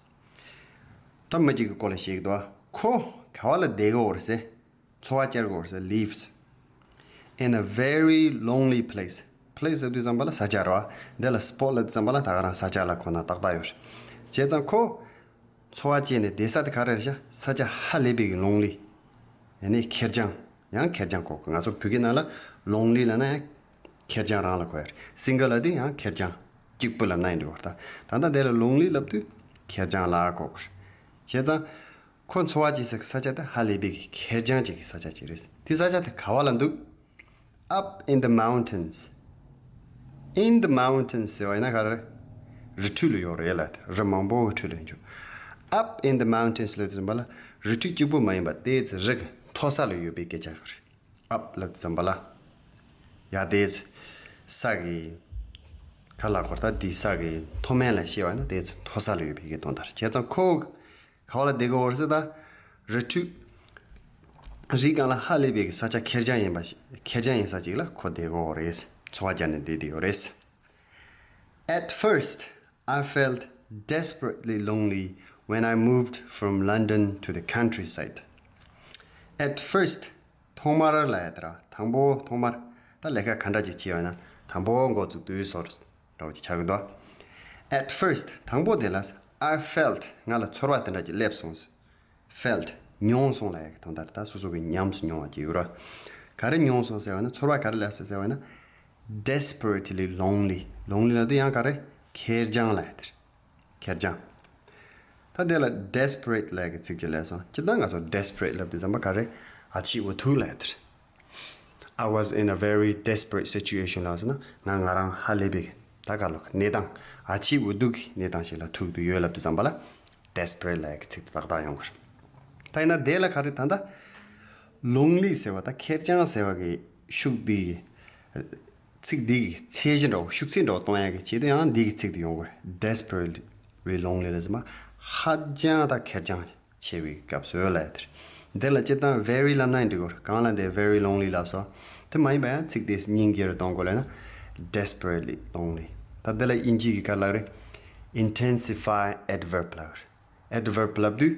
ད་མི་གཅིག་གི་སྐོར་ལ་བཤད་ཀྱི་འདུག་ཁོ་ག་བ་ལ་བསྡད་ཀྱི་ཡོད་རེད་ཟེར། འཚོ་བ་སྐྱེལ་གྱི་ཡོད་རེད་ཟེར། lives in a very lonely place. place ལབ་དུས་ཙམ་པ་ལ་ས་ཆ་རེད་བ། འདི་ལ་spot ལབ་དུས་ཙམ་པ་ལ་ད་ག་རང་ས་ཆ་ལ་གོ་ན་ཏག་ཏག་ཡོད་རེད། བྱས་ཙང་ཁོ་འཚོ་བ་སྐྱེལ་ནས་བསྡད་ས་དེ་ག་རེ་རེད་ཤག་ས་ཆ་ཧ་ལས་པའི་གི་lonely. ཡང་ན་ཁེར་རྐྱང་། ཡང་ཁེར་རྐྱང་གོ་གི། ང་ཚོ་བོད་སྐད་ནང་ལ་lonely ལབ་ན་ཡང་ཁེར་རྐྱང་རང་ལ་གོ་ཡ་རེད། single ལབ་དུས་ཡང་ཁེར་རྐྱང་གཅིག་པུ་ལབ་ན་ཡང་འགྲིག་པ་རེད། ད་ད་ལྟ་དེ་ལ་lonely ལབ་དུས་ཁེར་རྐྱང་ལ་གོ་གི་རེད། བྱས་ཙང་ཁོ་འཚོ་བ་སྐྱེལ་ས་གི་ས་ཆ་དེ་ཧ་ལས་པའི་གི་ཁེར་རྐྱང་ཅིག་གི་ས་ཆ་ཅིག་རེད། དེ་ས་ཆ་དེ་ག་བ་ལ་འདུག Up in the mountains. In the mountains ཟེར་བ་ཡིན་ན་ག་རེ། རི་ཁྲོད་ལ་ཡོད་རེད་ལབ། རི་མང་པོ་གི་ཁྲོད་ལ་ཡོད་རྒྱུ། Up in the mountains ལབ་དུས་ཙམ་པ་ལ་རི་ཁྲོད་གཅིག་པུ་མ་ཡིན་པ་དེ་ཚོ་རི་གི་མཐོ་ས་ལ་ཡོད་པའི་སྐད་ཆ་རེད། Up ལབ་དུས་ཙམ་པ་ལ་ཡ་དེ་ཚོ་ས་གི་ག་ལ་གོ་ད་དེ་ས་གི་མཐོ་དམན་ལ་བཤད་པ་ཡིན་ན་དེ་ཚོ་མཐོ་ས་ལ་ཡོད་པའི་གི་དོན་དག་རེད། བྱས་ཙང་ཁོ་ག་བ་ལ་བསྡད་ཀྱི་ཡོད་རེད་ཟེར། ད་རི་ཁྲོད། རི་སྒང་ལ་ཧ་ལས་པའི་གི་ས་ཆ་ཁེར་རྐྱང་ཡིན་པ་ཞིག་ཁེར་རྐྱང་ཡིན་ས་ཅིག་ལ་ཁོ་བསྡད་ཀྱི་ཡོད་རེད། འཚོ་བ་སྦྱར་ནས་བསྡད་བསྡད་ཡོད་རེད། At first, I felt desperately lonely when I moved from London to the countryside. At first, ཐོག་མར་ལབ་ཡ་དེ་ར། དང་པོ་ཐོག་མར་ད་ལས་ཀ་ག་འདྲ་ཅིག་བྱས་པ་ཡིན་ན་དང་པོ་འགོ་བཙུགས་དུས་ཚོར་འདྲ་བོ་ཅིག་ཆགས་ཀྱི་འདུག At first དང་པོ་དེ་ལ་I felt ང་ལ་ཚོར་བ་དེ་འདྲ་ཅིག་སླེབས་སོང་། felt མྱོང་སོང་ལབ་ཡ་གི་དོན་དག་རེད། ད་སོ་སོ་གི་ཉམས་སུ་མྱོང་བ་ཅིག་ཡོད་ར། ག་རེ་མྱོང་སོང་ཟེར་བ་ན་ཚོར་བ་ག་རེ་སླེབས་སོང་ཟེར་བ་ན། desperately lonely. lonely ལབ་དུས་ཡང་ག་རེ། ཁེར་རྐྱང་ལབ་ཡ་དེ་རེད། ཁེར་རྐྱང་། ད་དེ་ལ་desperate་ལབ་ཀྱི་ཚིག་ཅིག་སླེབས་སོང་། སྤྱིར་བཏང་ང་ཚོ་desperate་ལབ་དུས་ཙམ་པ་ག་རེ། ཨ་ཕྱི་འུ་ཐུག་ལབ་དེ་རེད། I was in a very desperate situation ལབ་སོང་ན་ང་ང་རང་ཧ་ལས་པའི་ད་ག་ལོ་གནས་སྟངས་ཨ་ཕྱི་འུ་སྡུག་གི་གནས་སྟངས་ཤིག་ལ་ཐུག་ཏུ་ཡོད་ལབ་དུས་ཙམ་པ་ལ་desperate་ལབ་ཀྱི་ཚིག་དེ་ཏག་ཏག་ཡོང་གི་རེད། ད་ཡིན་ན་དེ་ལ་ག་རེ་ད་ལྟ་lonely་ཟེར་བ་ད་ཁེར་རྐྱང་ཟེར་བ་གི་ཤུགས་དེ་གི་ཚིག་འདི་གི་ཚད་གཞི་འདྲ་བོ་ཤུགས་ཚད་འདྲ་བོ་གཏོང་ཡག་གི་ཆེད་དུ་ཡང་འདི་གི་ཚིག་དེ་ཡོང་དགོས་རེད། Desperately lonely ལ་ཟེར་མ་ཧ་ཅང་དང་ཁེར་རྐྱང་ཆེ་བའི་སྐབས་སུ་ལབ་ཡ་དེ་རེད། འདི་ལ་སྤྱིར་བཏང་very ལབ་ན་ཡང་འགྲིག་གི་རེད། གང་ལ་འདི་very lonely ལབ་སོང་། དེ་མ་ཡིན་པ་ཡང་ཚིག་དེ་སྙིང་རྗེ་རུ་གཏོང་དགོས་ལབ་ན་desperately lonely། ད་འདི་ལ་དབྱིན་ཇི་གི་ག་ལབ་རེད། Intensify adverb ལབ་རེད། Adverb ལབ་དུས།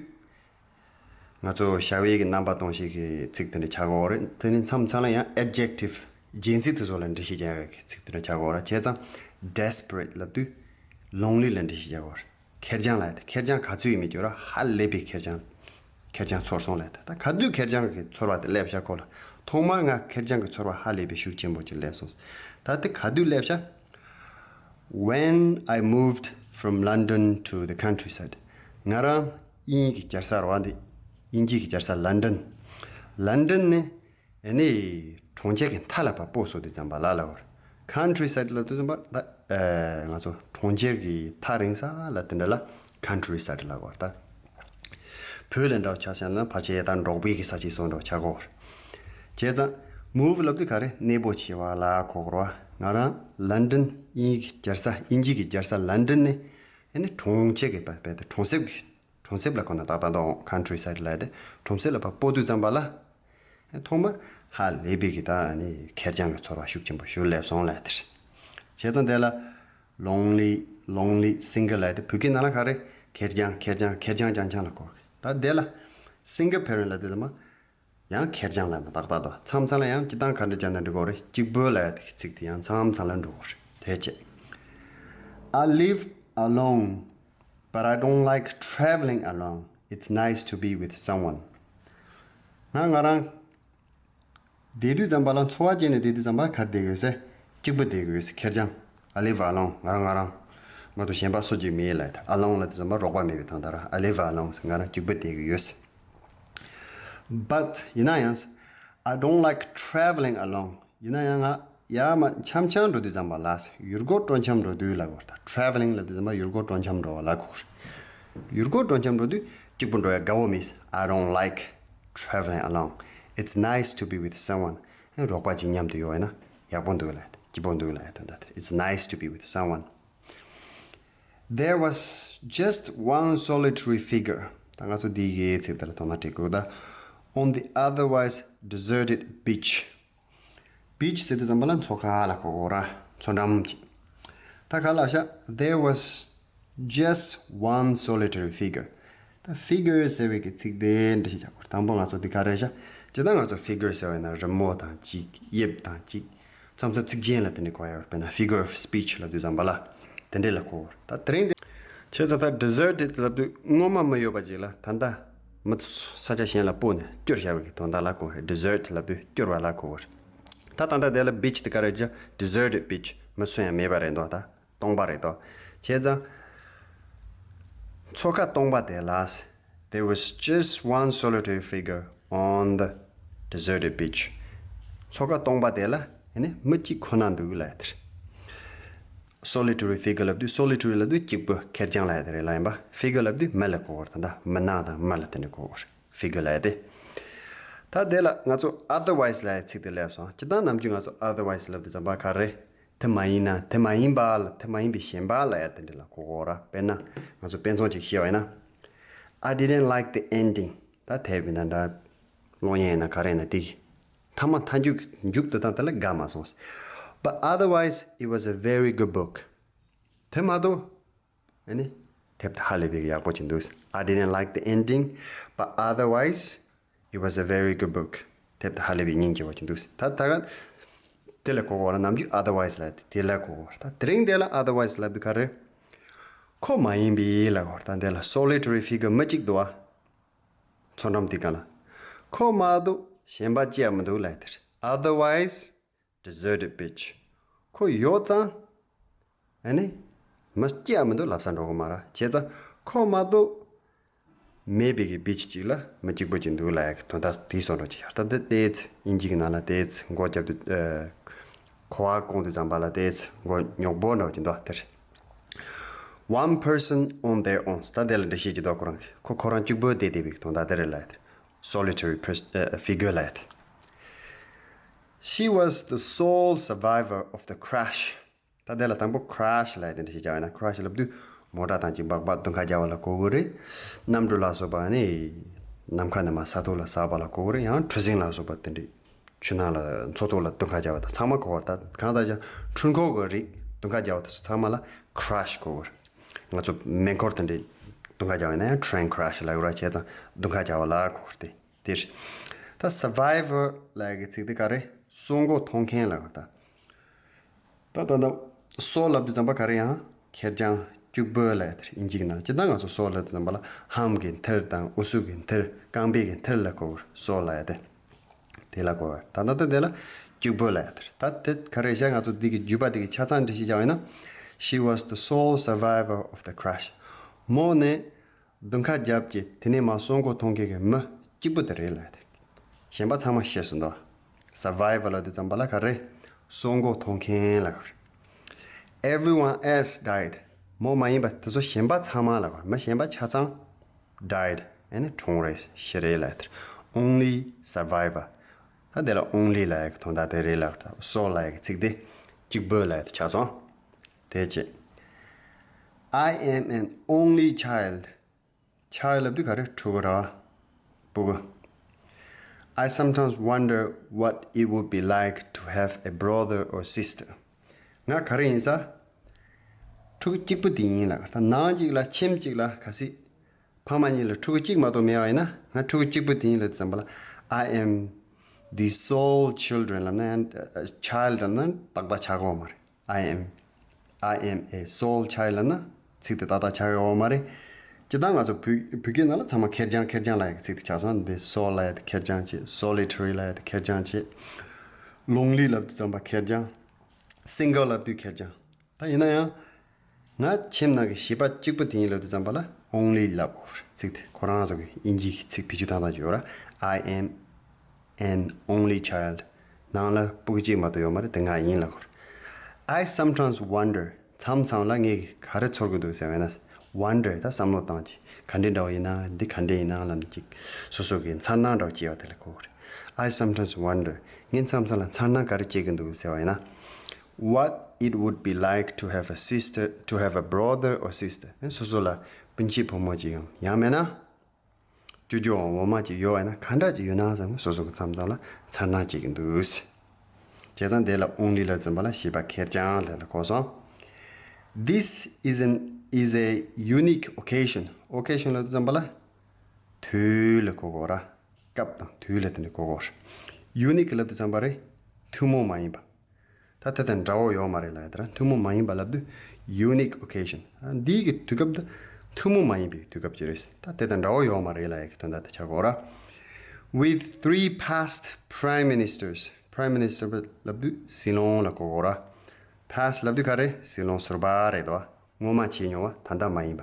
ང་ཚོ་བྱ་བའི་གི་རྣམ་པ་སྟོན་བྱེད་ཀྱི་ཚིག་དེ་འདྲ་ཆགས་ཀྱི་ཡོད་རེད། དེ་ནི་མཚམས་མཚམས་ལ་ཡང་adjective རྗེས་ཚིག་དེ་ཚོ་ལ་འགྲེལ་བཤད་རྒྱག་ཡག་གི་ཚིག་དེ་འདྲ་ཆགས་ཀྱི་ཡོད་རེད། བྱས་ཙང་desperate ལབ་དུས་lonely ལ་འགྲེལ་བཤད་རྒྱག་གི་ཡོད་རེད། ཁེར་རྐྱང་ལབ་ཡ་དེ་ཁེར་རྐྱང་ག་ཚོད་ཡིན་མིན་གྱི་ར་ཧ་ལས་པའི་ཁེར་རྐྱང་། ཁེར་རྐྱང་ཚོར་སོང་ལབ་ཡ་དེ། ད་ག་དུས་ཁེར་རྐྱང་གི་ཚོར་བ་དེ་སླེབས་ཤག་ཁོ་ལ། ཐོག་མར་ང་ཁེར་རྐྱང་གི་ཚོར་བ་ཧ་ལས་པའི་ཤུགས་ཆེན་པོ་ཅིག་སླེབས་སོང་། ད་དེ་ག་དུས་སླེབས་ཤག When I moved from London to the countryside. ང་རང་དབྱིན་ཡིག་གི་རྒྱལ་ས་རེད་བ་འདི། དབྱིན་ཇི་གི་རྒྱལ་ས་ལན་ཌན། ལན་ཌན་ནི་ཨ་ནི་གྲོང་ཁྱེར་གྱི་མཐའ་ལ་ཕར་སྤོ་སོང་དུས་ཙམ་པ་ལ་ལབ་པ་རེད། Countryside ལབ་དུས་ཙམ་པ་ད་ཨ་ང་ཚོ་གྲོང་ཁྱེར་གྱི་ཐག་རིང་ས་ལབ་དེ་འདྲ་ལ་countryside ལབ་པ་རེད་ད། བོད་ལ་འདྲ་བོ་ཆ་བཞག་ན་ཕལ་ཆེར་ད་འབྲོག་པའི་གི་ས་ཆ་སོགས་འདྲ་བོ་ཆགས་ཀྱི་ཡོད་རེད། བྱས་ཙང་move ལབ་དུས་ག་རེ་གནས་སྤོ་བྱས་པ་ལ་གོ་དགོས་རེད་བ། ང་རང་ལན་ཌན་དབྱིན་ཡིག་གི་རྒྱལ་ས་དབྱིན་ཇི་གི་རྒྱལ་ས་ལན་ཌན་ནས་ཨ་ནི་གྲོང་ཁྱེར་གྱི་བ་བས་ཏེ་གྲོང་གསེབ་ཀྱི་གྲོང་གསེབ་ལ་གོ་ན་ཏག་ཏག་འདུག countryside ལབ་ཡ་དེ་གྲོང་གསེབ་ལ་ཕར་སྤོ་དུས་ཙམ་པ་ལ་ཨ་ཐོག་མར་ཧ་ལས་པའི་གི་ད་ཨ་ནི་ཁེར་རྐྱང་གི་ཚོར་བ་ཤུགས་ཆེན་པོ་ཞིག་སླེབས་སོང་ལབ་ཡ་དེ་རེད། བྱས་ཙང་དེ་ལ་lonely, lonely, single ལབ་ཡ་དེ་བོད་སྐད་ནང་ལ་ག་རེ་ཁེར་རྐྱང་ཁེར་རྐྱང་ཁེར་རྐྱང་རྐྱང་རྐྱང་ལ་གོ། ད་དེ་ལ་single parent ལབ་དུས་ཙམ་པ་ཡང་ཁེར་རྐྱང་ལབ་ན་ཏག་ཏག་འདུག་མཚམས་མཚམས་ལ་ཡང་སྤྱིར་བཏང་ག་འདྲ་བྱས་ན་འགྲིག་གི་རེད། གཅིག་པུ་ལབ་ཡ་དེ་གི་ཚིག་དེ་ཡང་མཚམས་མཚམས་ལ་འགྲོ་གི་རེད། དེ་བྱས། I live alone, but I don't like traveling alone. It's nice to be with someone. ང་ང་རང་བསྡད་དུས་ཙམ་པ་ལ་འཚོ་བ་སྐྱེལ་ནས་བསྡད་དུས་ཙམ་པ་ག་རེ་བསྡད་ཀྱི་ཡོད་ཟེར། གཅིག་པུ་བསྡད་ཀྱི་ཡོད་ཟེར། ཁེར་རྐྱང་། I live alone. ང་རང་ང་རང་། ང་དང་གཞན་པ་སུ་གཅིག་མེད་ལབ་ཡ་དེ། Alone ལབ་དུས་ཙམ་པ་རོགས་པ་མེད་པའི་དོན་དག་རེད། I live alone ཟེར། ང་རང་གཅིག་པུ་བསྡད་ཀྱི་ཡོད་ཟེར། But ཡིན་ན་ཡང་། I don't like traveling alone. ཡིན་ན་ཡང་ང་ཡར་མར་འཆམ་འཆམ་འགྲོ་དུས་ཙམ་པ་ལ་ཟེར། ཡུལ་སྐོར་སྤྲོ་འཆམ་འགྲོ་དུས་ལབ་དགོས་རེད། Traveling ལབ་དུས་ཙམ་པ་ཡུལ་སྐོར་སྤྲོ་འཆམ་འགྲོ་བ་ལ་གོ་དགོས་རེད། ཡུལ་སྐོར་སྤྲོ་འཆམ་འགྲོ་དུས་གཅིག་པུ་འགྲོ་ཡ་དགའ་བོ་མེད་ཟེར། I don't like traveling alone. It's nice to be with someone. རོགས་པ་གཅིག་མཉམ་དུ་ཡོད་ན་ཡག་པོ་འདུག་ལབ་ཡ་དེ། སྐྱིད་པོ་འདུག་ལབ་ཡ་དོན་དག་དེ་རེད། It's nice to be with someone. There was just one solitary figure. ད་ང་ཚོ་འདི་གའི་ཚིག་དེ་ལ་དོ་སྣང་སྤྲད་དགོས་ད། On the otherwise deserted beach. Beach ཟེར་དུས་ཙམ་པ་ལ་མཚོ་ཁ་ལ་གོ་དགོས་རེད། མཚོ་འགྲམ་ཅིག་ད་ག་ལབ་ཤག There was just one solitary figure. ད་figure ཟེར་བའི་གི་ཚིག་དེ་འདྲ་ཞིག་རྒྱག་དགོས་རེད། དང་པོ་ང་ཚོ་འདི་ག་རེ་རེད་ཤག་སྤྱིར་བཏང་ང་ཚོ་figure ཟེར་བ་ཡིན་ན་རི་མོ་དང་གཅིག་དབྱིབས་དང་གཅིག་མཚམས་མཚམས་ཚིག་རྒྱན་ལ་དེ་འདྲ་གོ་ཡ་ཡོད་རེད། དཔེར་ན་figure of speech ལབ་དུས་ཙམ་པ་ལ་དེ་འདྲ་ལ་གོ་དགོས་རེད། ད་དེ་རིང་འདི་བྱས་ཙང་ད་deserted ལབ་དུས་ངོ་མ་མི་ཡོད་པ་ཅིག་ལ་ད་ལྟ་མི་ས་ཆ་གཞན་ལ་སྤོས་ནས་བསྐྱུར་བཞག་པའི་གི་དོན་དག་ལ་གོ་རེད། Desert ལབ་དུས་བསྐྱུར་བ་ལ་གོ་རེད། ད་ད་ལྟ་དེ་ལ་beach དེ་ག་རེ་རེད་ཤག deserted beach མི་སུ་ཡང་མེད་པ་རེད་འདུག་ད་སྟོང་པ་རེད་འདུག་བྱས་ཙང་མཚོ་ཁ་སྟོང་པ་དེ་ལ། There was just one solitary figure on the deserted beach. མཚོ་ཁ་སྟོང་པ་དེ་ལ་ཡ་ནི་མི་གཅིག་ཁོ་ན་འདུག་ལབ་ཡ་དེ་རེད། Solitary figure ལབ་དུས་solitary ལབ་དུས་གཅིག་པུ་ཁེར་རྐྱང་ལབ་ཡ་དེ་རེད་ལབ་ཡིན་པ། Figure ལབ་དུས་མི་ལ་གོ་བར་ད་ལྟ་མི་སྣང་དང་མི་ལ་དེ་ནས་གོ་བར་figure ལབ་ཡ་དེ། ད་དེ་ལ་ང་ཚོ་otherwise ལབ་ཡ་ཚིག་དེ་སླེབས་སོང་། སྤྱིར་བཏང་ནམ་རྒྱུན་ང་ཚོ་otherwise ལབ་དུས་ཙམ་པ་ག་རེ། དེ་མ་ཡིན་ན་དེ་མ་ཡིན་པ་ལ་དེ་མ་ཡིན་པའི་གཞན་པ་ལབ་ཡ་དེ་འདྲ་ལ་གོ་གོ་ར། དཔེར་ན་ང་ཚོ་དཔེ་མཚོན་ཅིག་བཤད་པ་ཡིན་ན། I didn't like the ending. ད་དེབ་ཡིན་ན་འདྲ། གློག་བརྙན་ཡིན་ན་ག་རེ་ཡིན་ན་དེ་གི་མཐའ་མ་མཐའ་མཇུག་མཇུག་ཏུ་དང་དེ་ལ་དགའ་མ་སོང་། But otherwise it was a very good book. དེ་མ་གཏོགས་ཨ་ནི་དེབ་དེ་ཧ་ལས་པའི་ཡག་པོ་ཅིག་འདུག I didn't like the ending, but otherwise it was a very good book. དེབ་དེ་ཧ་ལས་པའི་སྙིང་རྗེ་བོ་ཅིག་འདུག་ད་ད་ག་དེ་ལ་གོ་གོ་ར། ནམ་རྒྱུན་otherwise ལབ་དེ་ལ་གོ་གོ་ར། ད་དེ་རིང་དེ་ལ་otherwise ལབ་དུས་ག་རེ། ཁོ་མ་ཡིན་པའི་ལ་གོ་ར། ད་དེ་ལ་solitary figure མི་གཅིག་འདུག་ཨ། མཚོ་འགྲམ་དེ་ག་ལ། ཁོ་མ་གཏོགས་གཞན་པ་ཅི་ཡང་མི་འདུག་ལབ་དེ་རེད། Otherwise deserted beach. ཁོ་ཡོད་ཙང་ཨ་ནི་མི་སྐྱེ་ཡ་མི་འདུག་ལབ་ས་འགྲོ་གི་མ་རེད། བྱས་ཙང་ཁོ་མ་གཏོགས་ མེད་པའི་གི་བི་ཆི་གཅིག་ལ་མི་གཅིག་པོ་ཅིག་འདུག་ལབ་ཡ་གི་དོན་དག་དེའི་བཟོ་འདྲ་ཅིག་ཡོད་རེད། ད་འདི་ཏོག་ཙམ་དབྱིན་ཇི་གི་ནང་ལ་ཏོག་ཙམ་མགོ་བརྒྱབ་དུས། ཨ། གོ་བ་བསྐོང་དུས་ཙམ་པ་ལ་ཏོག་ཙམ་མགོ་རྙོག་པོ་འདྲ་བོ་ཅིག་འདུག་དེར། One person on their own. ད་དེ་ལ་འགྲེལ་བཤད་ཅིག་འདུག་ཁོ་རང་གི་ཁོ་ཁོ་རང་གཅིག་པོ་བསྡད་བསྡད་པའི་དོན་དག་དེ་རེད་ལབ་ཡ་དེ། Solitary pers- ཨ། figure ལབ་ཡ་དེ། She was the sole survivor of the crash. ད་དེ་ལ་དང་པོ་crash ལབ་ཡ་དེ་འདྲ་ཞིག་བྱ་བ་ཡིན་ན། crash ལབ་དུས་མོ་ཊ་དང་གཅིག་སྦག་སྦག་རྡུང་ཁ་རྒྱག་པ་ལ་གོ་གི་རེད། གནམ་གྲུ་ལ་སོགས་པ་ནི་ནམ་མཁའ་ནས་མར་ས་ཐོག་ལ་ཟགས་པ་ལ་གོ་གི་རེད། ཡང་གྲུ་གཟིངས་ལ་སོགས་པ་དེ་འདྲའི་ཆུ་ནང་ལ་མཚོ་ཐོག་ལ་རྡུང་ཁ་རྒྱག་པ་དང་ཚང་མ་གོ་བར། ད་གང་ལྟར་ཀྱང་འཕྲུལ་འཁོར་གྱི་རིགས་རྡུང་ཁ་རྒྱག་པ་དེ་ཚོ་ཚང་མ་ལ་crash གོ་གི་རེད། ང་ཚོ་མེ་འཁོར་དེ་འདྲའི་རྡུང་ཁ་རྒྱག་པ་ཡིན་ན་ཡང་train crash ལབ་ཡོད་ར། བྱས་ཙང་རྡུང་ཁ་རྒྱག་པ་ལ་གོ་གི་རེད་དེ། དེ་རེད། ད་survivor ལབ་ཡ་གི་ཚིག་དེ་ག་རེ། སྲོག་མགོ་ཐོན་མཁན་ལབ་ཡོད་རེད་ད། ད་ད་ད། sole ལབ་དུས་ཙམ་པ་ག་རེ་ཡང་ཁེར་རྐྱང་གཅིག་པོ་ལབ་ཡ་དེ་རེད། དབྱིན་ཇི་གི་ནང་ལ་སྤྱིར་བཏང་ང་ཚོ་sole ལབ་དུས་ཙམ་པ་ལ་ལྷམ་གྱི་མཐིལ་དང་ཨུ་ཚུགས་ཀྱི་མཐིལ་རྐང་པའི་གི་མཐིལ་ལ་གོ་གི་རེད། sole ལབ་ཡ་དེ། དེ་ལ་གོ་གི་རེད། ད་ད་ད་དེ་ལ་གཅིག་པོ་ལབ་ཡ་དེ་རེད། ད་དེ་ག་རེ་བྱས། ང་ཚོ་འདི་གི་བརྒྱུད་པ་འདི་གི་ཆ་ཚང་འགྲེལ་བཤད་རྒྱག་པ་ཡིན་ན། She was the sole survivor of the crash. མོ་ནི་རྡུང་ཁ་བརྒྱབ་ཀྱི་དེ་ནས་མར་སྲོག་མགོ་ཐོན་མཁན་གྱི་མི་གཅིག་པུ་དེ་རེད་ལབ་ཡ་དེ། གཞན་པ་ཚང་མ་ཤི་སོང་འདུག survivor ལབ་དུས་ཙམ་པ་ལ་ག་རེ། སྲོག་མགོ་ཐོན་མཁན་ལབ་ཡ་རེད། Everyone else died. མོ་མ་ཡིན་པ་དེ་ཚོ་གཞན་པ་ཚང་མ་ལབ་ཡ་རེད། མི་གཞན་པ་ཆ་ཚང་died. ཨེ་ནི་གྲོངས་རེད། ཤི་རེད་ལབ་ཡ་དེ་རེད། Only survivor. ད་དེ་ལ་only ལབ་ཡ་གི་དོན་དག་དེ་རེད་ལབ་ཡ་རེད། sole ལབ་ཡ་གི་ཚིག་དེ་གཅིག་པོ་ལབ་ཡ་དེ་ཆགས་སོང་། དེ་བྱས། I am an only child. child ལབ་དུས་ག་རེ། ཕྲུ་གུ་ར། སྤུ་གུ། I sometimes wonder what it would be like to have a brother or sister. ང་ག་རེ་ཡིན་ས། ཕྲུ་གུ་གཅིག་པུ་དེ་ཡིན་ལབ། ད་ནང་གཅིག་ལ་ཁྱིམ་གཅིག་ལ་གལ་སྲིད་ཕ་མ་གཉིས་ལ་ཕྲུ་གུ་གཅིག་མ་གཏོགས་མེད་པ་ཡིན་ན། ང་ཕྲུ་གུ་གཅིག་པུ་དེ་ཡིན་ལབ་དུས་ཙམ་པ་ལ། I am the sole children ལབ་ན་ཡང་། child ལབ་ན་ཏག་ཏག་ཆགས་ཀྱི་ཡོད་མ་རེད། I am, I am a sole child ལབ་ན་ཚིག་དེ་ཏག་ཏག་ཆགས་ཀྱི་ཡོད་མ་རེད། སྤྱིར་བཏང་ང་ཚོ་བོད་བོད་སྐད་ནང་ལ་ཚང་མ་ཁེར་རྐྱང་ཁེར་རྐྱང་ལབ་ཡ་གི་ཚིག་དེ་ཆགས་སོང་། འདི་sole ལབ་ཡ་དེ་ཁེར་རྐྱང་བྱས། solitary ལབ་ཡ་དེ་ཁེར་རྐྱང་བྱས། lonely ལབ་དུས་ཙམ་པ་ཁེར་རྐྱང་། single ལབ་དུས་ཁེར་རྐྱང་། ད་ཡིན་ན་ཡང་། ང་ཁྱིམ་ནང་གི་བྱིས་པ་གཅིག་པུ་དེ་ཡིན་ལབ་དུས་ཙམ་པ་ལ་only ལབ་དགོས་རེད། ཚིག་དེ་ཁོ་རང་ཚོ་གི་དབྱིན་ཇི་གི་ཚིག་བེད་སྤྱོད་བཏང་སྟངས་ཅིག་ཡོད་ར། I am an only child. ནང་ལ་སྤུ་གུ་གཅིག་མ་གཏོགས་ཡོད་མ་རེད། དེ་ང་ཡིན་ལབ་དགོས་རེད། I sometimes wonder. མཚམས་མཚམས་ལ་ངས་ག་རེ་ཚོར་གི་འདུག་ཟེར་བ་ཡིན་ན། wonder ད་བསམ་བློ་བཏང་ཅིག་ག་འདྲས་འདྲ་བོ་ཡིན་ན། འདི་ག་འདྲས་ཡིན་ན་ལབ་ཅིག་སོ་སོ་གི་མཚར་སྣང་འདྲ་བོ་སྐྱེ་བ་དེ་ལ་གོ་གི་རེད། I sometimes wonder. ངས་མཚམས་མཚམས་ལ་མཚར་སྣང་ག་རེ་སྐྱེ་གི་འདུག་ཟེར་བ་ཡིན་ན། What it would be like to have a sister, to have a brother or sister. ཨེ། སོ་སོ་ལ་སྤུན་མཆེད་བུ་མོ་ཅིག་ཡང་ཡང་མེད་ན། ཅོ་ཅོ་འོ་མ་ཅིག་ཡོད་པ་ཡིན་ན་ག་འདྲ་ཅིག་ཡོད་ན་བསམ་ནས་སོ་སོ་གི་མཚམས་མཚམས་ལ་མཚར་སྣང་སྐྱེ་གི་འདུག་བྱས་ཙང་དེ་ལ་only ལབ་དུས་ཙམ་པ་ལ་བྱིས་པ་ཁེར་རྐྱང་ལབ་ལ་གོ་སོང་། This is an, is a unique occasion. occasion ལབ་དུས་ཙམ་པ་ལ་དུས་ལ་གོ་དགོས་ར། སྐབས་དང་དུས་ལ་དེ་འདྲ་གོ་དགོས་ར། unique ལབ་དུས་ཙམ་པ་རེད། ཐུན་མོང་མ་ཡིན་པ། ད་དེ་དང་འདྲ་བོ་ཡོད་མ་རེད་ལབ་ཡ་དེ་ར། ཐུན་མོང་མ་ཡིན་པ་ལབ་དུས་unique occasion. འདིའི་གི་དུས་སྐབས་འདི་ཐུན་མོང་མ་ཡིན་པའི་དུས་སྐབས་ཅིག་རེད། ད་དེ་དང་འདྲ་བོ་ཡོད་མ་རེད་ལབ་ཡ་གི་དོན་དག་དེ་ཆགས་དགོས་ར། With three past prime ministers. prime minister ལབ་དུས་སྲིད་བློན་ལ་གོ་དགོས་ར། past ལབ་དུས་ག་རེ། སྲིད་བློན་ཟུར་པ་རེད་དོ། སྔོན་མ་བྱས་མྱོང་བ་ད་ལྟ་མ་ཡིན་པ།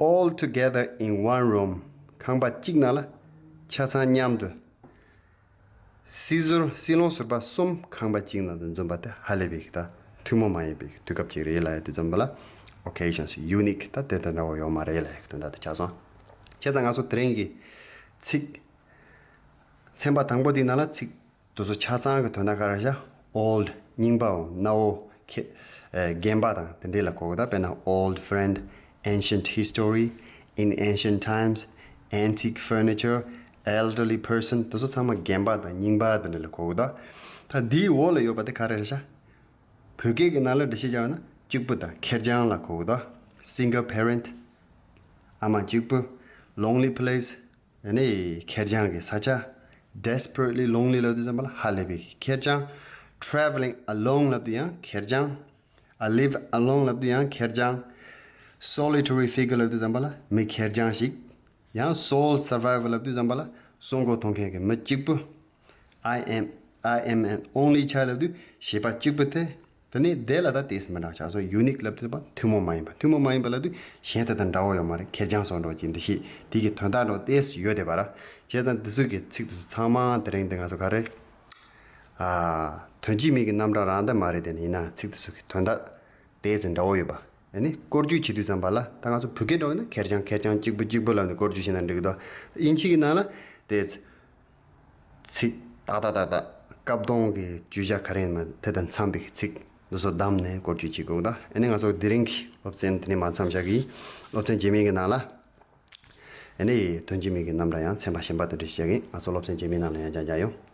All together in one room. ཁང་པ་གཅིག་ནང་ལ་ཆ་ཚང་མཉམ་དུ། སྲིད་ཟུར་སྲིད་བློན་ཟུར་པ་གསུམ་ཁང་པ་གཅིག་ནང་དུ་འཛོམས་པ་དེ་ཧ་ལས་པའི་གི་ད་ཐུན་མོང་མ་ཡིན་པའི་གི་དུས་སྐབས་ཅིག་རེད་ལབ་ཡ་དེ་ཙམ་པ་ལ་occasions unique ད་དེ་དང་འདྲ་བོ་ཡོད་མ་རེད་ལབ་ཡ་གི་དོན་དག་དེ་ཆགས་སོང་། བྱས་ཙང་ང་ཚོ་དེ་རིང་གི་ཚིག་ཚན་པ་དང་པོ་དེའི་ནང་ལ་ཚིག་དེ་ཚོ་ཆ་ཚང་གི་དོན་དག་ག་རེ་བཞག old རྙིང་པའམ་གནའ་བོ། ཁེ་ཨེ་རྒན་པ་དང་དེ་འདྲས་ལ་གོ་གི། ད་དཔེར་ན་old friend, ancient history, in ancient times, antique furniture, elderly person དེ་ཚོ་ཚང་མ་རྒན་པ་དང་རྙིང་པ་དེ་འདྲས་ལ་གོ་གི། ད་ད་འདིའི་འོག་ལ་ཡོད་པ་དེ་ག་རེ་རེད་ཤག་བོད་སྐད་ཀྱི་ནང་ལ་འགྲེལ་བཤད་རྒྱག་ན་གཅིག་པུ་དང་ཁེར་རྐྱང་ལ་གོ་གི། ད་single parent ཨ་མ་གཅིག་པུ། lonely place ཨ་ནི་ཁེར་རྐྱང་གི་ས་ཆ། desperately lonely ལབ་དུས་ཙམ་པ་ལ་ཧ་ལས་པའི་ཁེར་རྐྱང་། traveling alone ལབ་དུས་ཡང་ཁེར་རྐྱང་། I live alone ལབ་དུས་ཡང་ཁེར་རྐྱང་། solitary figure ལབ་དུས་ཙམ་པ་ལ་མི་ཁེར་རྐྱང་ཞིག་ཡང་sole survivor ལབ་དུས་ཙམ་པ་ལ་སྲོག་མགོ་ཐོན་མཁན་གྱི་མི་གཅིག་པུ། I am, I am an only child ལབ་དུས་བྱིས་པ་གཅིག་པུ་དེ། དེ་ནས་དེ་ལ་ད་ཏོག་ཙམ་མི་འདྲ་བ་ཆགས་སོང་། ཡུ་ནིག་ལབ་དུས་པ་ཐུན་མོང་མ་ཡིན་པ། ཐུན་མོང་མ་ཡིན་པ་ལབ་དུས་གཞན་དེ་དང་འདྲ་བོ་ཡོད་མ་རེད། ཁེར་རྐྱང་སོགས་འགྲོ་གི་འདུ་ཤེས་དེ་གི་དོན་དག་འགྲོ་ཏོག་ཙམ་ཡོད་བསྡད་པ་ར། བྱས་ཙང་འདི་ཚོ་གི་ཚིག་དེ་ཚོ་ཚང་མ་དེ་རིང་འདི་ང་ཚོ་ག་རེ། ཨ། དོན་གཅིག་མིང་གི་རྣམ་གྲངས་རང་ད་མ་རེད། དེ་ནི་ཡིན་ན་ཚིག་དེ་ཚོ་གི་དོན་དག་ཏོག་ཙམ་འདྲ་བོ་ཡོད་པ། ཨ་ནི་སྐོར་བརྗོད་བྱེད་དུས་ཙམ་པ་ལ་ད་ང་ཚོ་བོད་སྐད་འགྲོ་ན་ཁེར་རྐྱང་ཁེར་རྐྱང་གཅིག་པུ་གཅིག་པུ་ལབ་ནས་སྐོར་བརྗོད་བྱས་ན་འགྲིག་གི་འདུག་དབྱིན་ཇི་གི་ནང་ལ་ཏོག་ཙམ། ཚིག་ཏག་ཏག་ཏག་ཏག་སྐབས་དོན་གྱི་བརྗོད་བྱ་ག་རེ་ཡིན་ན་དེ་དང་འཚམས་པའི་ཚིག་འདི་ཚོ་བདམས་ནས་སྐོར་བརྗོད་བྱེད་དགོས་ད། ཨ་ནི་ང་ཚོ་དེ་རིང་གི་སློབ་ཚན་དེ་ནས་མ་མཚམས་བཞག་གི། སློབ་ཚན་རྗེས་མའི་གི་ནང་ལ་ཨ་ནི་དོན་གཅིག་མིང་གི་རྣམ་གྲངས་ཡང་ཚན་པ་གཞན་པ་དང་འབྲེལ་བཞག་གི། ང་ཚོ་སློབ་ཚན་རྗེས་མའི་ནང་ལ་ཡང་བསྐྱར་མཇལ་ཡོང་།